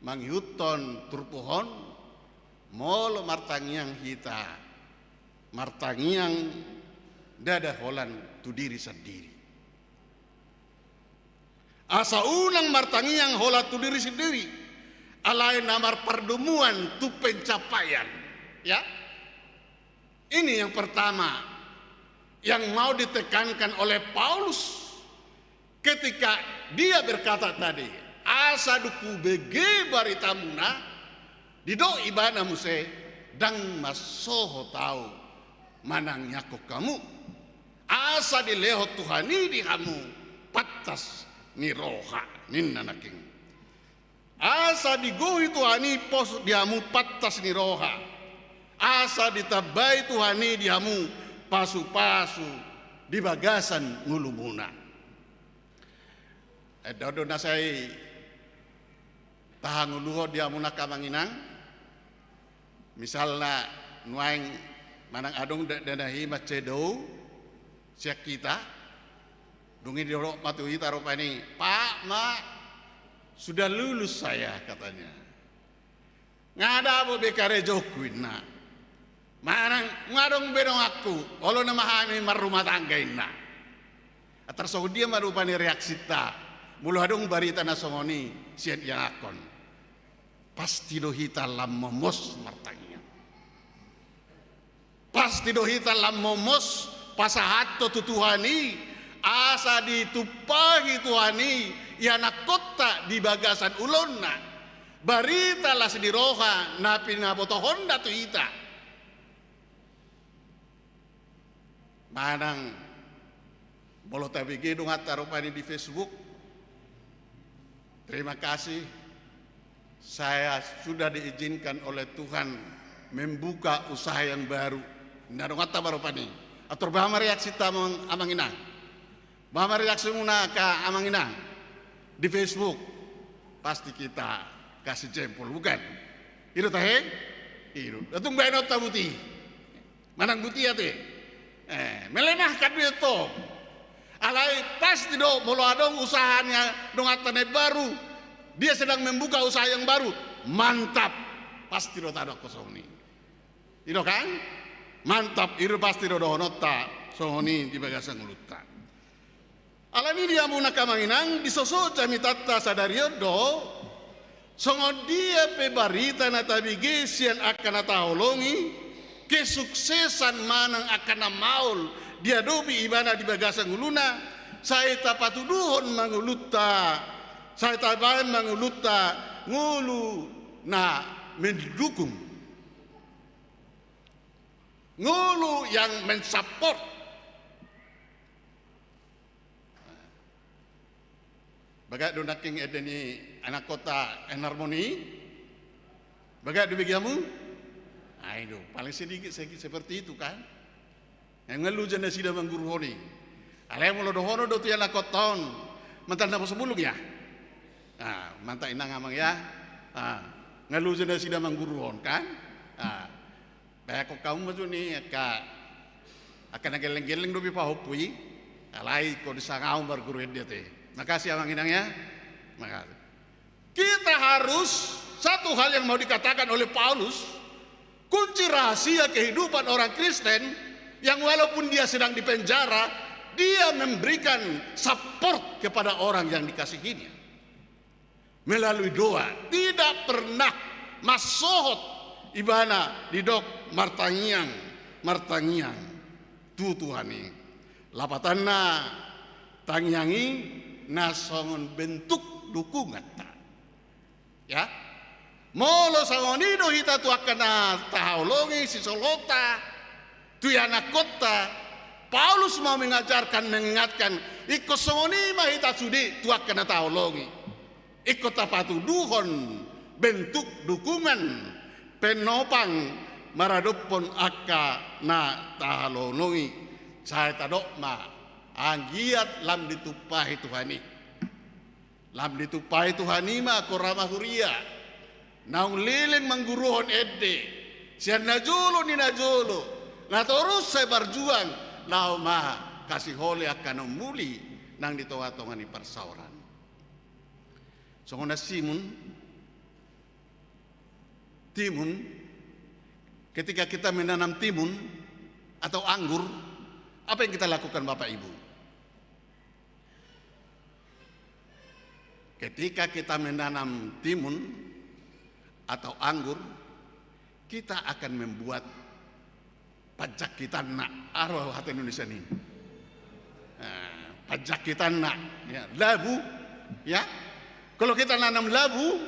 mangihuthon turpuk on, molo martangiang hita, martangiang ndada holan tu diri sandiri. Asa unang martangiang holan tu diri sandiri, alai na marpardomuan tu pencapaian. Ya, ini yang pertama yang mau ditekankan oleh Paulus ketika dia berkata tadi, asa dung hubege baritamuna, didok ibana muse, ndang mansohot ahu manangiangkon hamu, asa dilehon Tuhan i di hamu pantas ni roha, ninna nangkin. Asa digohi Tuhan i pos di hamu pantas ni roha, asa ditambai Tuhan i di hamu pasupasu di bagasan ngolumuna. Enda do na sai tahangoluhon di hamu nangkin amang inang. Misalna nuaeng manang adong dakdanak i mansai dao sian hita, dung i didok ma tu hita rupani, "Pak, Mak, sudah lulus saya," katanya. "Nga dapot be karejongku," inna. Manang, "Nga adong be donganku, olo nama hami marrumah tangga," inna. Antar songon dia ma rupani reaksinta molo adong barita na songon i sian ianakhon? Pasti do hita lam momos martangiang. Pasti do hita lam momos pasahathon tu Tuhan i, asa ditumpahi Tuhan i ianakhonta di bagasan ulaonna barita las ni roha na pinabotohonna tu hita. Manang molo tabege donganta rupani di Facebook, "Terima kasih, saya sudah diizinkan oleh Tuhan membuka usaha yang baru." Ninna donganta ma rupani. Antar boha ma reaksinta amang, amang inang? Boha ma reaksimuna angka amang inang di Facebook? Pasti kita kasih jempol, bukan? I do tahe? I do. Tung baenonta buti. Manang buti ate. Eh, melemahkan do i tong. Alai pasti do molo adong usahanya donganta na baru, dia sedang membuka usaha yang baru. Mantap. Pasti do tadok songon i. I do kan? Mantap, i do pasti do dohononta songon i di bagasan ngolunta. Alani i di hamu nangkin amang inang, disosot jamitanta sadari on do, songon dia pe barita na tabege sian angka na taholongi, kesuksesan manang angka na maol diadopi ibana di bagasan ngoluna, sai tapatuduhon ma ngolunta, sai tabaen ma ngolunta ngolu na mendukung. Ngolu yang mensupport. Bagak do nangkin ende ni anakhonta Enharmoni? Bagak do bege hamu? Ai do, paling sedikit, sedikit seperti itu kan. Nga luja nasida mangguruhon i. Alai molo dohonon do tu anakhonta on, mantan na pos bulung ya. Ah, mantan inang amang ya. Ah, nga luja nasida mangguruhon kan. Ah, baen hamu ma jo ni angka, angka na gelleng-gelleng dope pahompu i. Alai ingkon disangap marguru ende ate. Makasih amang inang ya. Makasih. Kita harus, satu hal yang mau dikatakan oleh Paulus, kunci rahasia kehidupan orang Kristen yang walaupun dia sedang di penjara, dia memberikan support kepada orang yang dikasihinya. Melalui doa, tidak pernah mansohot ibana didok martangiang, martangiang tu Tuhan i. Lapatanna, tangiang i na songon bentuk dukunganta. Ya. Molo songon i do hita tu angka na tahaholongi, sisolhota, tu ianakhonta, Paulus mau mengajarkan, mengingatkan, ingkon songon i ma hita sude tu angka na tahaholongi. Ingkon tapatuduhon bentuk dukungan, penopang maradophon angka na tahaholongi. Sai tadok ma, anggiat lam ditumpahi Tuhan i. Lam ditumpahi Tuhan i ma angka amang huria, naung leleng mangguruhon ende, sian na jolo ni na jolo, na torus sai marjuang, laho mahasihol angka na umuli, nang di tonga-tonga ni parsaoran. Songon na timun, timun, ketika kita menanam timun atau anggur, apa yang kita lakukan, Bapak Ibu? Ketika kita menanam timun atau anggur, kita akan membuat panjangkitanna, aha do hata Indonesia ni? Nah, panjangkitanna, ya, labu, ya. Kalau kita nanam labu,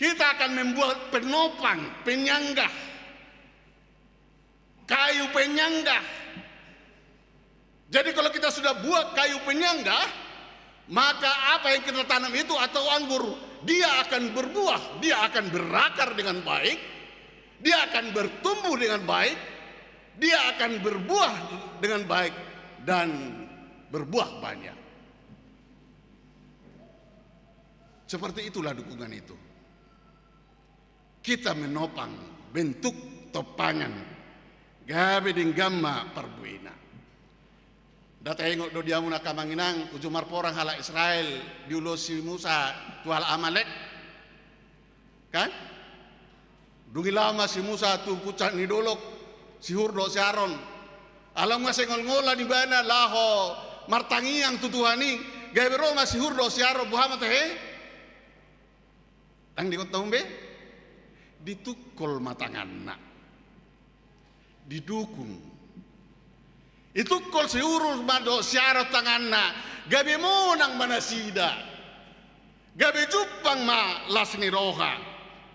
kita akan membuat penopang, penyangga, kayu penyangga. Jadi, kalau kita sudah buat kayu penyangga, maka apa yang kita tanam itu atau anggur, dia akan berbuah, dia akan berakar dengan baik, dia akan bertumbuh dengan baik, dia akan berbuah dengan baik dan berbuah banyak. Seperti itulah dukungan itu. Kita menopang, bentuk topangan, gabe denggan ma parbuena. Nda taingot do di hamu angka amang inang, uju marporang halak Israel diulosi Musa tu halak Amalek? Kan? Dung i laho ma si Musa tu puncak ni dolok, si Hur dohot si Aron. Ala nunga sengolngolan ibana laho martangiang tu Tuhan i, gabe ro ma si Hur dohot si Aron, boha ma tahe? Ndang diingot hamu be? Ditungkol ma tanganna. Didukung. Ditungkol si Hur ma dohot si Aron tanganna, gabe monang ma nasida. Gabe jumpang ma las ni roha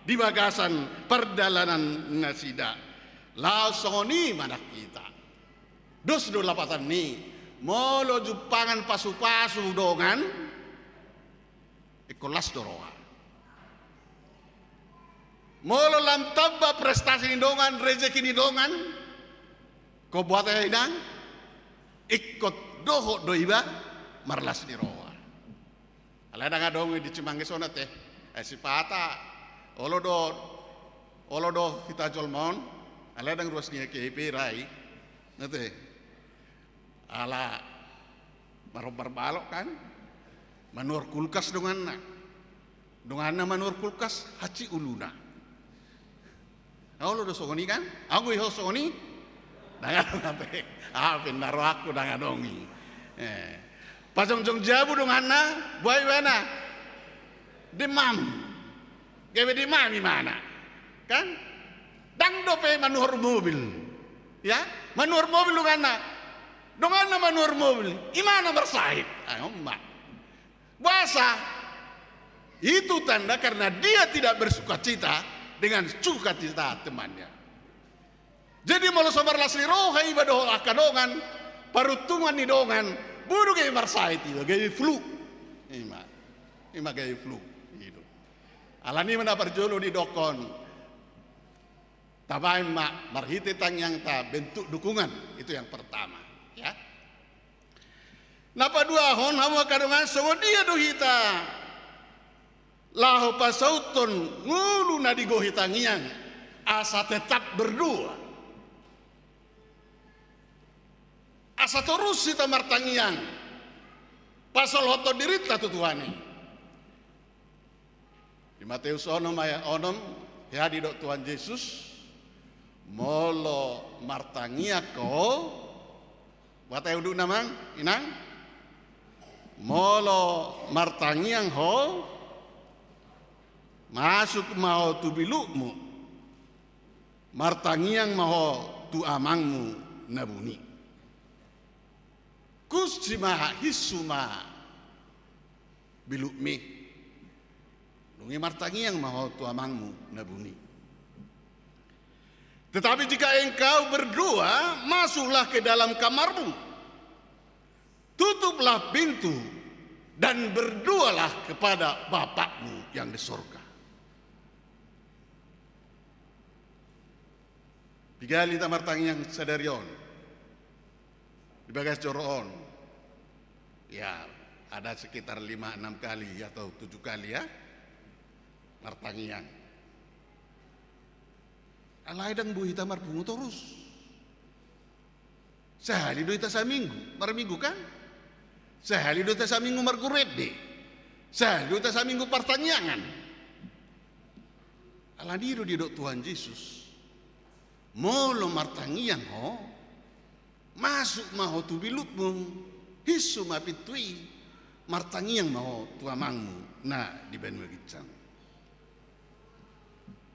di bagasan pardalanan nasida. Laos songon i ma nang hita. Dos do lapatan ni, molo jumpangan pasupasu dongan, ingkon las do roha. Molo lam tamba prestasi ni dongan, rejeki ni dongan, ingkon boha tahe inang? Ingkon dohot do iba marlas ni roha. Alai ndang adong i di Cimangges on ate. Eh, sipata, olo do, olo do hita jolma on, alai ndang ruas ni H K I P ra i. Ate. Ala marhombar balok kan, manuhor kulkas donganna. Donganna manuhor kulkas, hansit uluna. Olo do songon i kan? Anggo i ho songon i? Ndang adong ate. Aha pe na rohangku, ndang adong i. Eh. Pajongjong jabu donganna, boha ibana? Demam. Gabe demam imana. Kan? Ndang dope manuhor mobil. Ya? Manuhor mobil donganna. Donganna manuhor mobil. Imana marsahit. Ayo, ma. Boasa? Itu tanda karena dia tidak bersukacita dengan sukacita temannya. Jadi molo so marlas ni roha iba dohot angka dongan, paruntungan ni dongan, bodo gabe marsahit iba, gabe flu. Ima, ima gabe flu. I do. Alani i ma na parjolo didokkon, tabaen ma marhite tangiangta bentuk dukungan, itu yang pertama, ya. Na paduahon, hamu angka dongan, songon dia do hita laho pasauthon ngolu na digohi tangiang asa tetap berdua, asa torus hita martangiang pasolhothon dirinta tu Tuhan i? Di Mateus onom ayat onom, hea didok Tuhan Jesus, molo martangiang ho, boha tahe undukna amang inang? Molo martangiang ho, masuk ma ho tu bilukmu, martangiang ma ho tu Amangmu na buni. Kunci ma, hinsu ma bilukmi. Dung i martangiang ma ho tu Amangmu na buni. Tetapi jika engkau berdoa, masuklah ke dalam kamarmu, tutuplah pintu, dan berdoalah kepada Bapakmu yang di sorga. Piga hali hita martangiang sadari on di bagas joro on? Ya, ada sekitar lima enam kali atau tujuh kali, ya, martangiang. Alai ndang boi hita marpungu torus. Sahali do hita saminggu, marminggu kan? Sahali do hita saminggu marguru ende. Sahali do hita saminggu partangiangan. Alani do didok Tuhan Jesus, molo martangiang ho, masuk ma ho tu bilutmu, hinsu ma pintu i, martangiang ma ho tu Amangmu na di banua ginjang.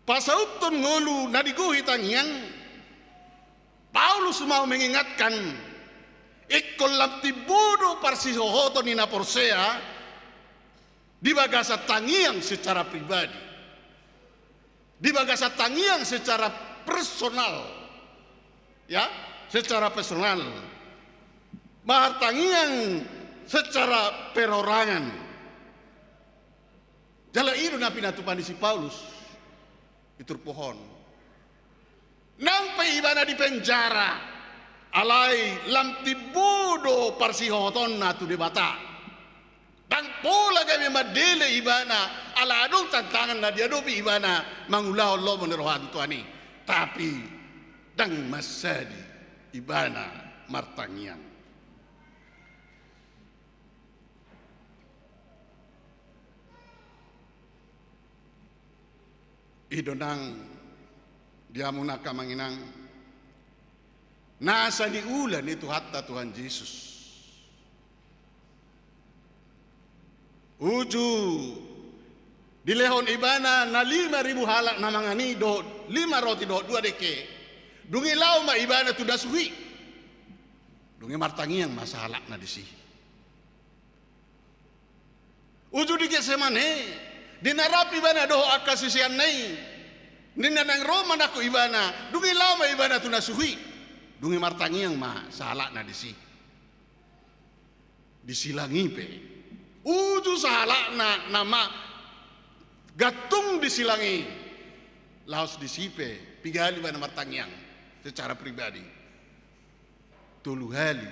Pasauthon ngolu na digohi tangiang, Paulus mau mengingatkan, ingkon lam timbo do parsihohoton ni na porsea di bagasan tangiang secara pribadi, di bagasan tangiang secara personal, ya, secara personal, martangiang secara perorangan. Jala i do na pinatupa ni si Paulus di turpuk on. Nang pe ibana di penjara, alai lam timbo do parsihohotonna tu Debata. Ndang pola gabe mandele ibana, ala adong tantangan na diadopi ibana mangulahon lomo ni roha ni Tuhan i. Tapi ndang mansadi ibana martangiang. I do nang di hamu angka amang inang, nasa niula ni Tuhanta Tuhan Jesus. Uju dilehon ibana na lima ribu halak na mangan i dohot lima roti dohot dua dengke. Dung i laho ma ibana tu na suhi. Dung i martangiang ma sahalakna disi. Uju di Getsemane, di na rap ibana dohot angka siseanna i, ninna naeng ro ma nangkok ibana, dung i laho ma ibana tu na suhi. Dung i martangiang ma sahalakna disi. Di silang i pe. Uju sahalakna na ma gantung di silang i. Laos disi pe, piga hali ibana martangiang secara pribadi. Tolu hali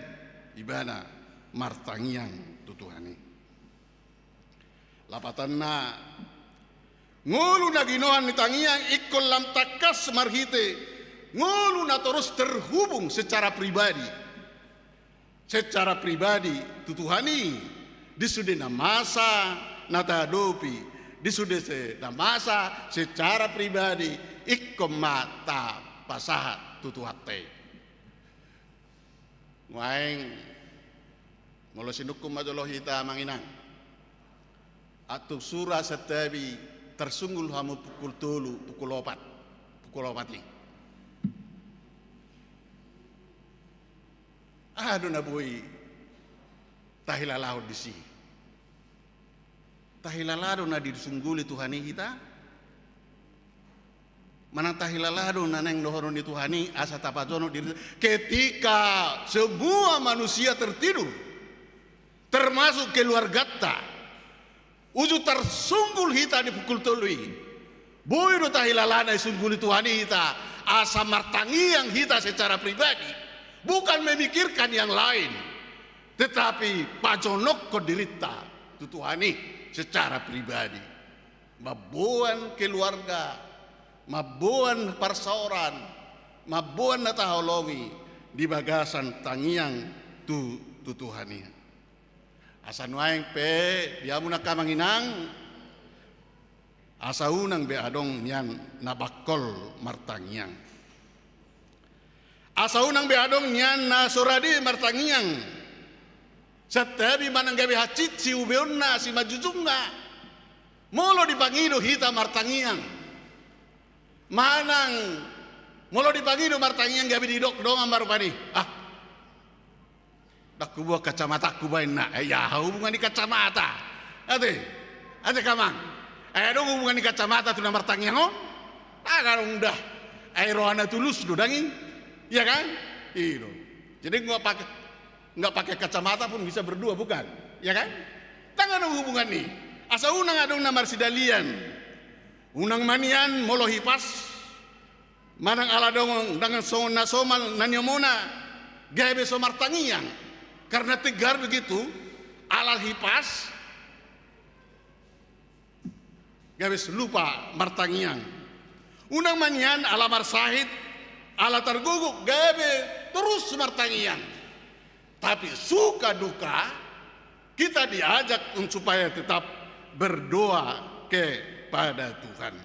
ibana martangiang tu Tuhan i. Lapatanna, ngolu na ginohan ni tangiang ingkon lam tangkas marhite ngolu na torus terhubung secara pribadi. Secara pribadi tu Tuhan i, di sude na masa na tahadopi, di sude se-, na masa secara pribadi, ingkon ma tapasahat tu Tuhanta i. Nuaeng, molo sinungkun ma jolo hita amang inang, antuk sura santabi tarsunggul hamu pukul tolu, pukul opat, pukul opat i. Aha do na boi tahilalahon disi? Tahilala do na disungguli Tuhan i hita? Manang tahilala do na naeng dohonon ni Tuhan i asa tapajonok diri ketika semua manusia tertidur, termasuk keluargata? Uju tarsunggul hita di pukul tolu i. Boi do tahilala na disungguli Tuhan i hita, asa martangiang hita secara pribadi, bukan memikirkan yang lain, tetapi pajonokkon dirinta tu Tuhan i secara pribadi. Mamboan keluarga, mamboan parsaoran, mamboan na taholongi di bagasan tangiang tu, tu Tuhan i. Asa nuaeng pe di hamu angka amang inang, asa unang be adong nian na bangkol martangiang. Asa unang be adong nian na so rade martangiang. Santabi manang gabe hansit siubeonna, simanjujungna. Molo dipangido hita martangiang, manang molo dipangido martangiang gabe didok dongan ma rupani, ah, ndang huboan kacamatangku baen na. Eh, aha hubungan ni kacamata? Ate, ate amang. Eh, adong hubungan ni kacamata tu na martangiang on? Ndang adong da. Eh, roha na tulus do ndang i. Iya kan? I do. Jadi nggak pakai, nggak pakai kacamata pun bisa berdua, bukan? Iya kan? Ndang adong hubungan i. Asa unang adong na marsidalian. Unang ma nian molo hipas, manang ala dongan, dongan songon na somal na niomona, gabe so martangiang. Karena tegar begitu, ala hipas, gabe so lupa martangiang. Unang ma nian ala marsahit, ala targogok, gabe torus martangiang. Tapi suka duka, Kita diajak untuk supaya tetap berdoa kepada Tuhan.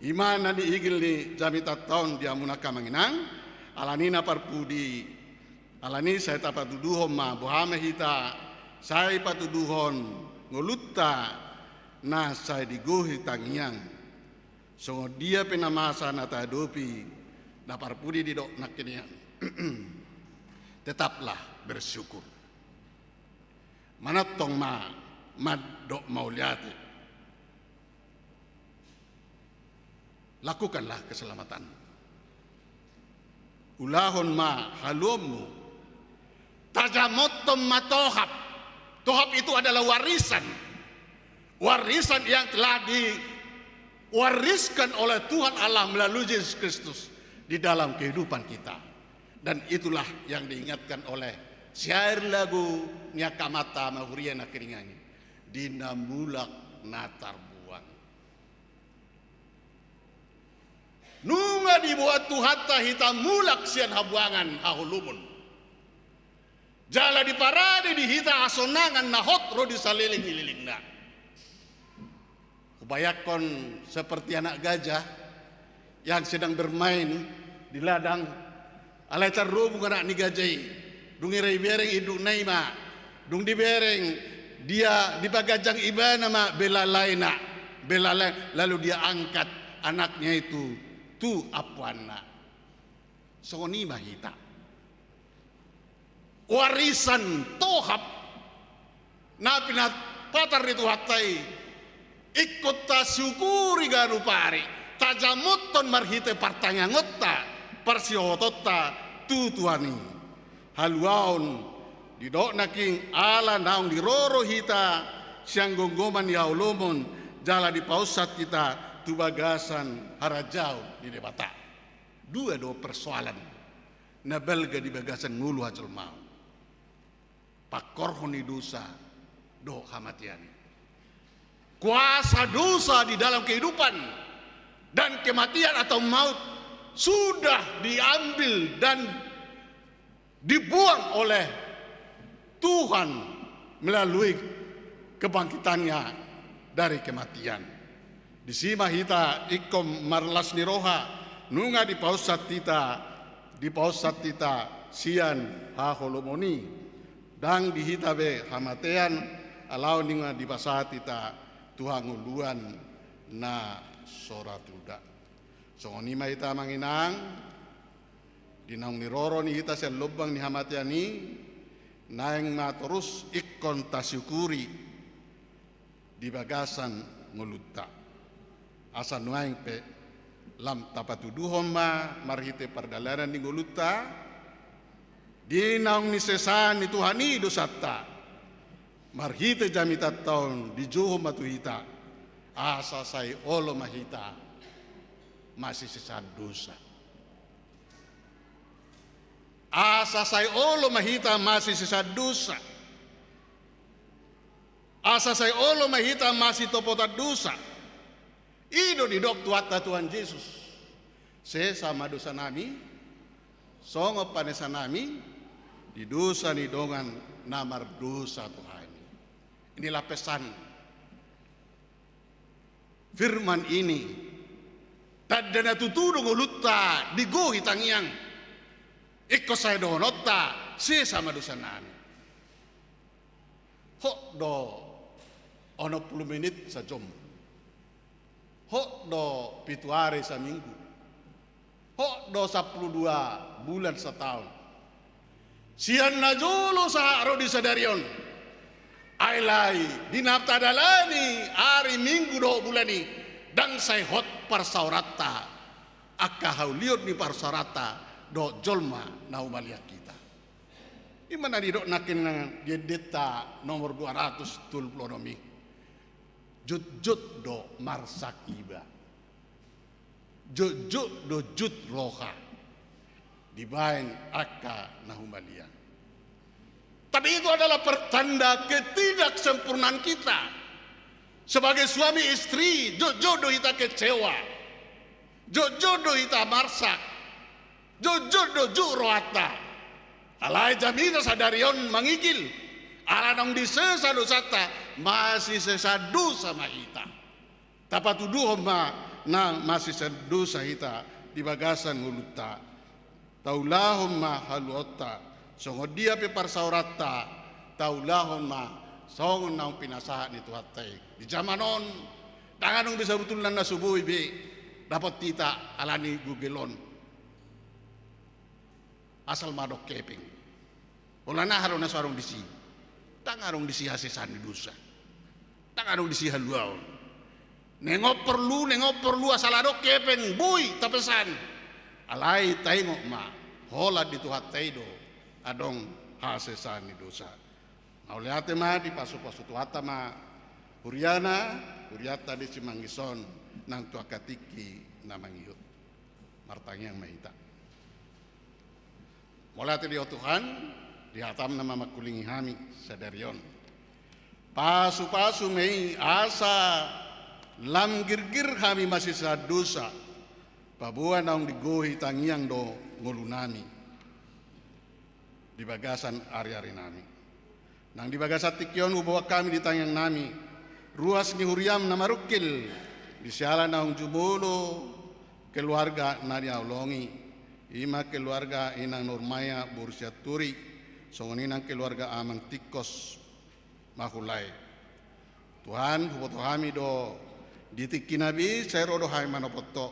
I ma na niigil ni jamitanta on di hamuna angka amang inang, alani na parpudi, alani sai tapatuduhon ma boha ma hita, sai patuduhon ngolunta na sai digohi tangiang. Songon dia pe na masa na tahadopi, na parpudi didok nangkiningan. Tetaplah bersyukur. Manantong ma mandok mauliate. Lakukanlah keselamatan. Ulahon ma haluaonmu. Tajamothon ma tohap. Tohap itu adalah warisan. Warisan yang telah diwariskan oleh Tuhan Allah melalui Yesus Kristus di dalam kehidupan kita. Dan itulah yang diingatkan oleh syair lagu ni angka amanta ma huria nangkiningan i. Di na mulak na tarbuang. Nunga diboan Tuhanta hita mulak sian habuangan haholomon. Jala diparade di hita hasonangan na hot ro di saleleng ni lelengna. Hubayangkon seperti anak gajah yang sedang bermain di ladang. Alai tarrobung anak ni gajah i. Dung i ra ibereng indukna i ma. Dung dibereng, dia dipaganjang ibana ma belalaina. Belalai, lalu dia angkat anaknya itu tu ampuanna. Songon i ma hita. Warisan tohap na pinapatar ni Tuhanta i, ingkon tasyukuri ganup ari, tajamothon marhite partangiangonta, parsihohotonta tu Tuhan i. Haluaon, didok nangkin, ala naung diroro hita sian gomgoman ni haholomon, jala dipaunsa hita tu bagasan harajaon ni Debata. Dua do persoalan na balga di bagasan ngolu hajolmaon. Pangkorhon ni dosa dohot hamatean i. Kuasa dosa di dalam kehidupan dan kematian atau maut sudah diambil dan dibuang oleh Tuhan melalui kebangkitannya dari kematian. Disi ma hita ingkon marlas ni roha, nunga dipaunsa hita, dipaunsa hita sian haholomon i. Ndang di hita be hamatean, alai nunga dipasahat hita tu hangoluan na so ra tuda. Songon i ma hita amang inang, di naung niroro ni hita sian lombang ni hamatean i, naeng ma torus ingkon tasyukuri di bagasan ngolunta. Asa nuaeng pe lam tapatuduhon ma marhite pardalanan ni ngolunta, di naung nisesaan ni Tuhan i dosanta, marhite jamitanta on dijou ma tu hita, asa sai olo ma hita masisesaan dosa. Asa sai olo ma hita masisesaan dosa. Asa sai olo ma hita masitopotan dosa. I do didok Tuhanta Tuhan Jesus. Sesa ma dosanami, songon panesanami di dosa ni dongan na mardosa tu hami. Inilah pesan firman ini. Tanda na tutu do ngolunta digohi tangiang. Ingkon sai dohononta, sesa ma dosanami. Hot do onom pulu menit sajom. Hot do pitu ari saminggu. Hot do sampulu dua bulan sataon. Sian na jolo sahat ro di sadari on. Alai di na tadalani ari, minggu dohot bulan i, ndang sai hot parsaoranta, angka haulion ni parsaoranta dohot jolma na humaliang hita. I ma na nidok nangkin di endenta nomor dua ratus tolu pulu onom i. Jotjot do marsak iba. Jotjot do jut roha dibaen angka na humaliang. Tapi itu adalah pertanda ketidaksempurnaan kita. Sebagai suami istri, jotjot do hita kecewa. Jotjot do hita marsak. Jotjot do jut rohanta. Alai jamita sadari on mangigil. Ala naung disesa dosanta, masisesadosa ma hita. Tapatuduhon ma na masisesadosa hita di bagasan ngolunta. Taulahon ma haluaonta, songon dia pe parsaoranta, taulahon ma songon naung pinasahat ni Tuhanta i. Di jaman on, ndang adong be sabutulna na so boi be dapot hita ala ni Google on. Asal ma adong hepeng. Holan aha do na so adong disi? Ndang adong disi hasesaan ni dosa. Ndang adong disi haluaon. Naeng on porlu, naeng on porlu, asal adong hepeng, boi tapesan. Alai taingot ma, holan di Tuhanta i do adong hasesaan ni dosa. Mauliate ma, dipasupasu Tuhanta ma huriana, hurianta di Simanggis on, nang tu angka tingki na mangihut. Martangiang ma hita. Mauliate di Ho Tuhan, di hataM na mamangkulingi hami sadari on. Pasupasu ma i asa lam girgir hami masisesadosa, paboa naung digohi tangiang do ngolunami di bagasan ariarinami. Nang di bagasan tingki on huboan hami di tangiangnami ruas ni huriaM na marungkil, di siala naung jumolo keluarga na nihaholongi, i ma keluarga Inang Nurmaya boru Sianturi, songon i nang keluarga Amang Tingkos Mahulae. Tuhan, huboto hami do di tingkina be, sai ro do hami manopot Ho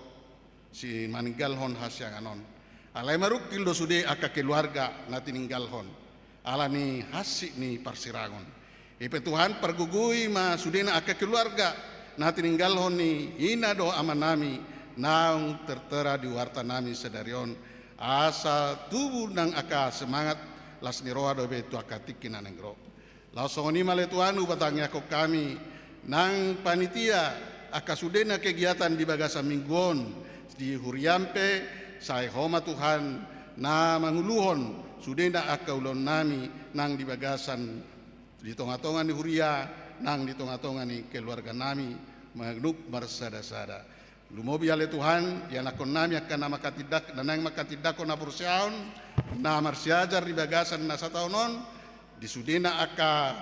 simaninggalhon hasiangan on. Alai marungkil do sude angka keluarga na tininggalhon ala ni hansit ni parsirangon. I pe Tuhan, pargogoi ma sudena angka keluarga na tininggalhon ni ina dohot amanami naung tertera di wartanami sadari on, asa tubu nang angka semangat, las ni roha dope tu angka tingki na naeng ro. Laos songon i ma ale Tuhan, hupatangiangkon hami nang panitia angka sudena kegiatan di bagasan minggu on di huriaM pe, sai Ho ma Tuhan na manguluhon sudena angka ulaonnami nang di bagasan, di tongatonga ni huria nang di tongatonga ni keluarganami manuk marsadasada. Lumobi ale Tuhan, ianakkonnami angka na manghatindak, na naeng manghatindangkon haporseaon na marsiajar di bagasan na sataon on, di sudena angka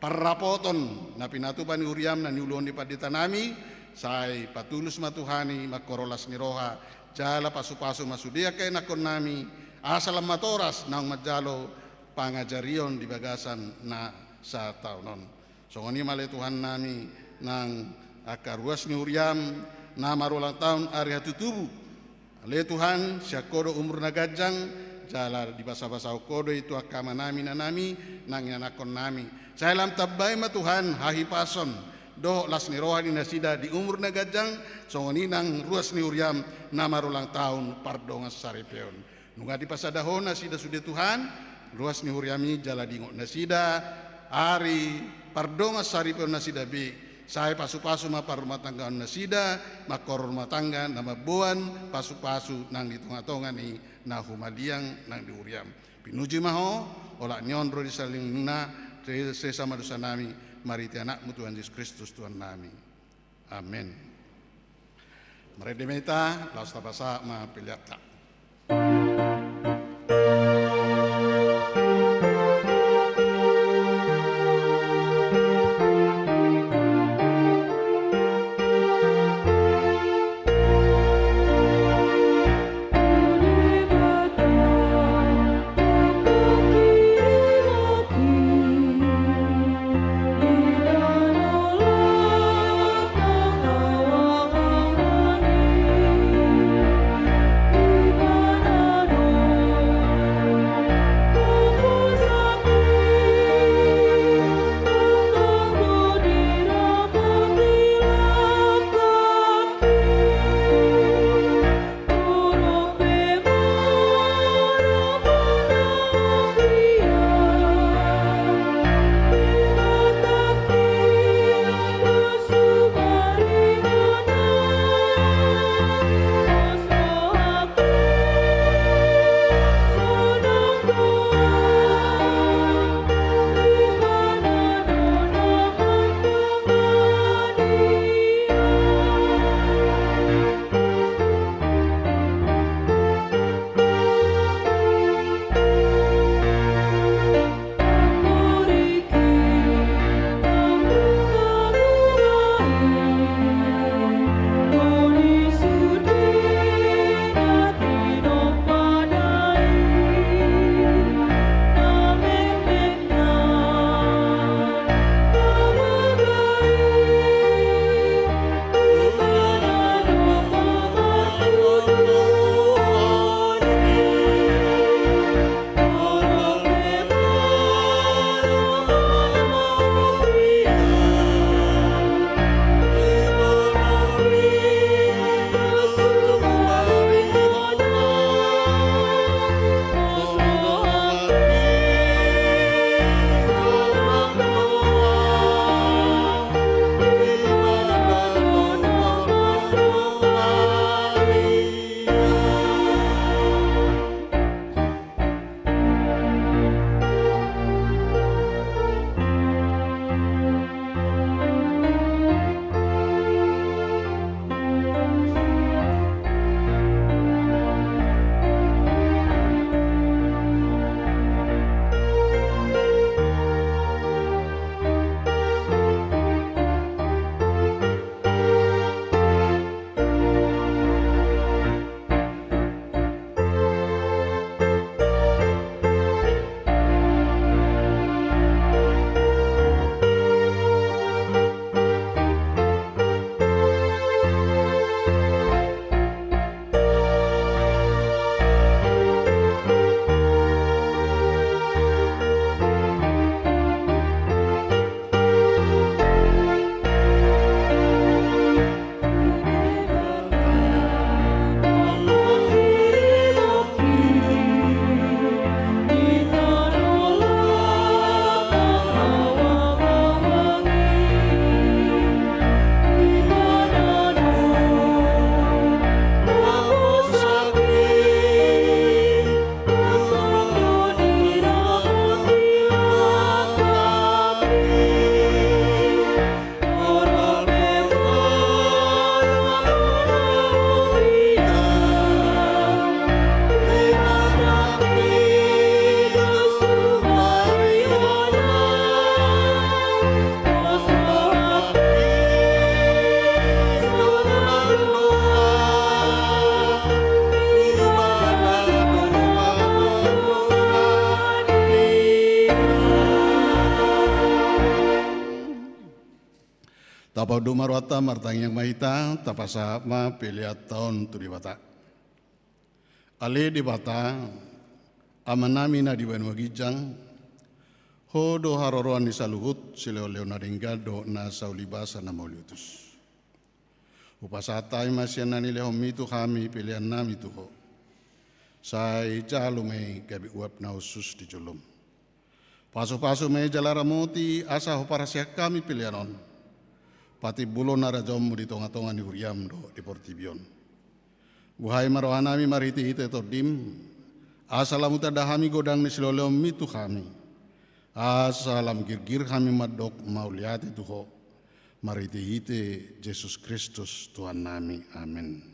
parrapoton na pinatupa ni huriaM na niuluhon ni panditanami, sai patulus ma Tuhan i mangkorhon las ni roha, jala pasupasu ma sude angka ianakkonnami, asa lam matoras naung manjalo pangajarion di bagasan na sataon on. Songon i ma ale Tuhannami, nang angka ruas ni huriaM na marulang taon ari hatutubu. Ale Tuhan, sian Ho do umur na ganjang, jala dibasabasahon Ho do i tu angka amanami, inanami, nang ianakkonnami. Sai lam tambai ma Tuhan hahipason dohot las ni roha ni nasida di umur na ganjang, songon i nang ruas ni huriaM na marulang taon pardongan saripeon. Nunga dipasada Ho nasida sude Tuhan, ruas ni huriaMi jala diingot nasida, ari pardongan saripeon nasida be, sai pasupasu ma parrumatanggaon nasida, mangkorhon rumah tangga na mamboan pasupasu nang di tongatonga ni na humaliang nang di huriaM. Pinuji ma Ho, olat ni on ro di salelengna, sesa ma dosanami, marhite AnakMu Tuhan Jesus Kristus Tuhannami. Amen. Marende ma hita, laos tapasahat ma peleanta. Tapaunduk ma rohanta, martangiang ma hita, tapasahat ma peleanta on tu Debata. Ale Debata, Amanami na di banua ginjang, Ho do haroroan ni saluhut silehonlehon na denggan dohot na saulibasa na mauliutus. Hupasahat hami ma sian na nilehonmi tu hami peleannami tu Ho. Sai jalo ma i gabe uap na hushus di jolom. Pasupasu ma i jala ramoti asa huparhaseang hami pelean on. Patimbulhon harajaonmu di tongatonga ni huriam dohot di portibi on. Buhai ma rohanami marhitehite Tondim, asa lam hutanda hami godang ni silehonlehonmi tu hami. Asa lam girgir hami mandok mauliate tu Ho. Marhitehite Jesus Kristus Tuhannami. Amen.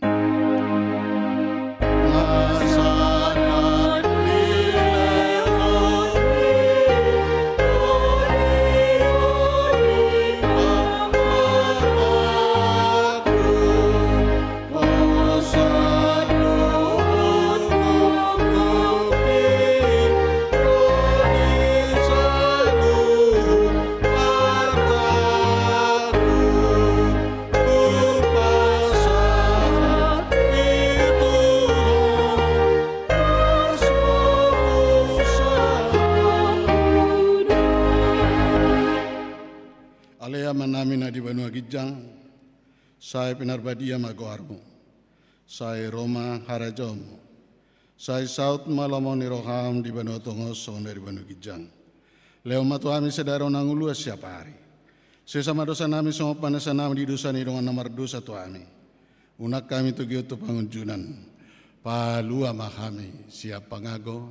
Ale Amanami na di banua ginjang, sai pinarbadia ma goarmu. Sai ro ma harajaonmu. Sai saut ma lomo ni roham di banua tonga on songon na di banua ginjang. Lehon ma tu hami sadari on hangoluan siapari. Sesa ma dosanami songon panesanami di dosa ni dongan na mardosa tu hami. Unang hami togihon tu pangunjunan. Palua ma hami sian pangago.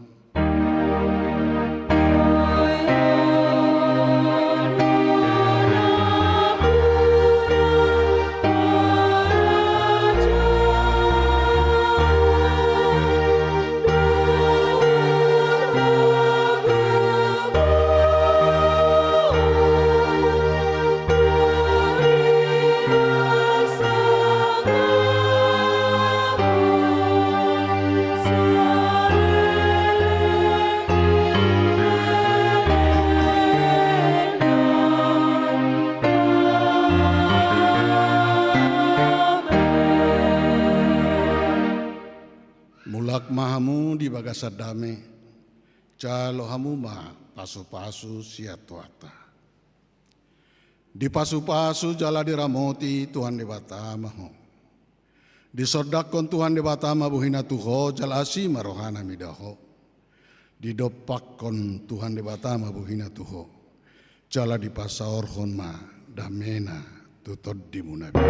Mulak ma hamu di bagasan dame, jalo hamu ma pasupasu sian Tuhanta. Dipasupasu jala diramoti Tuhan Debata ma ho. Disondangkon Tuhan Debata ma bohina tu ho jala asi ma rohana mida ho. Didompakkon Tuhan Debata ma bohina tu ho. Jala dipasaorhon ma damena tu tondimuna be.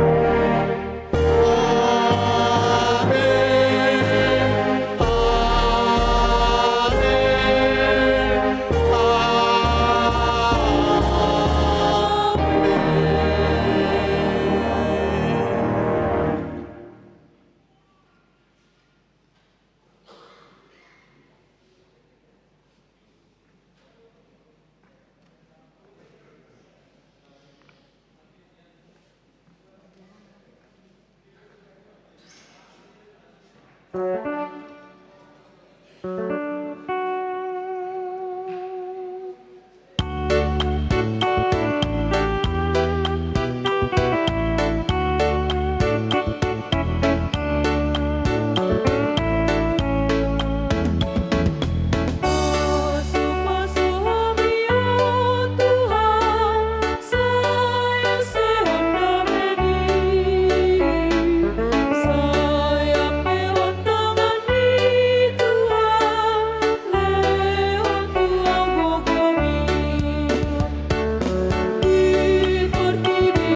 Amen.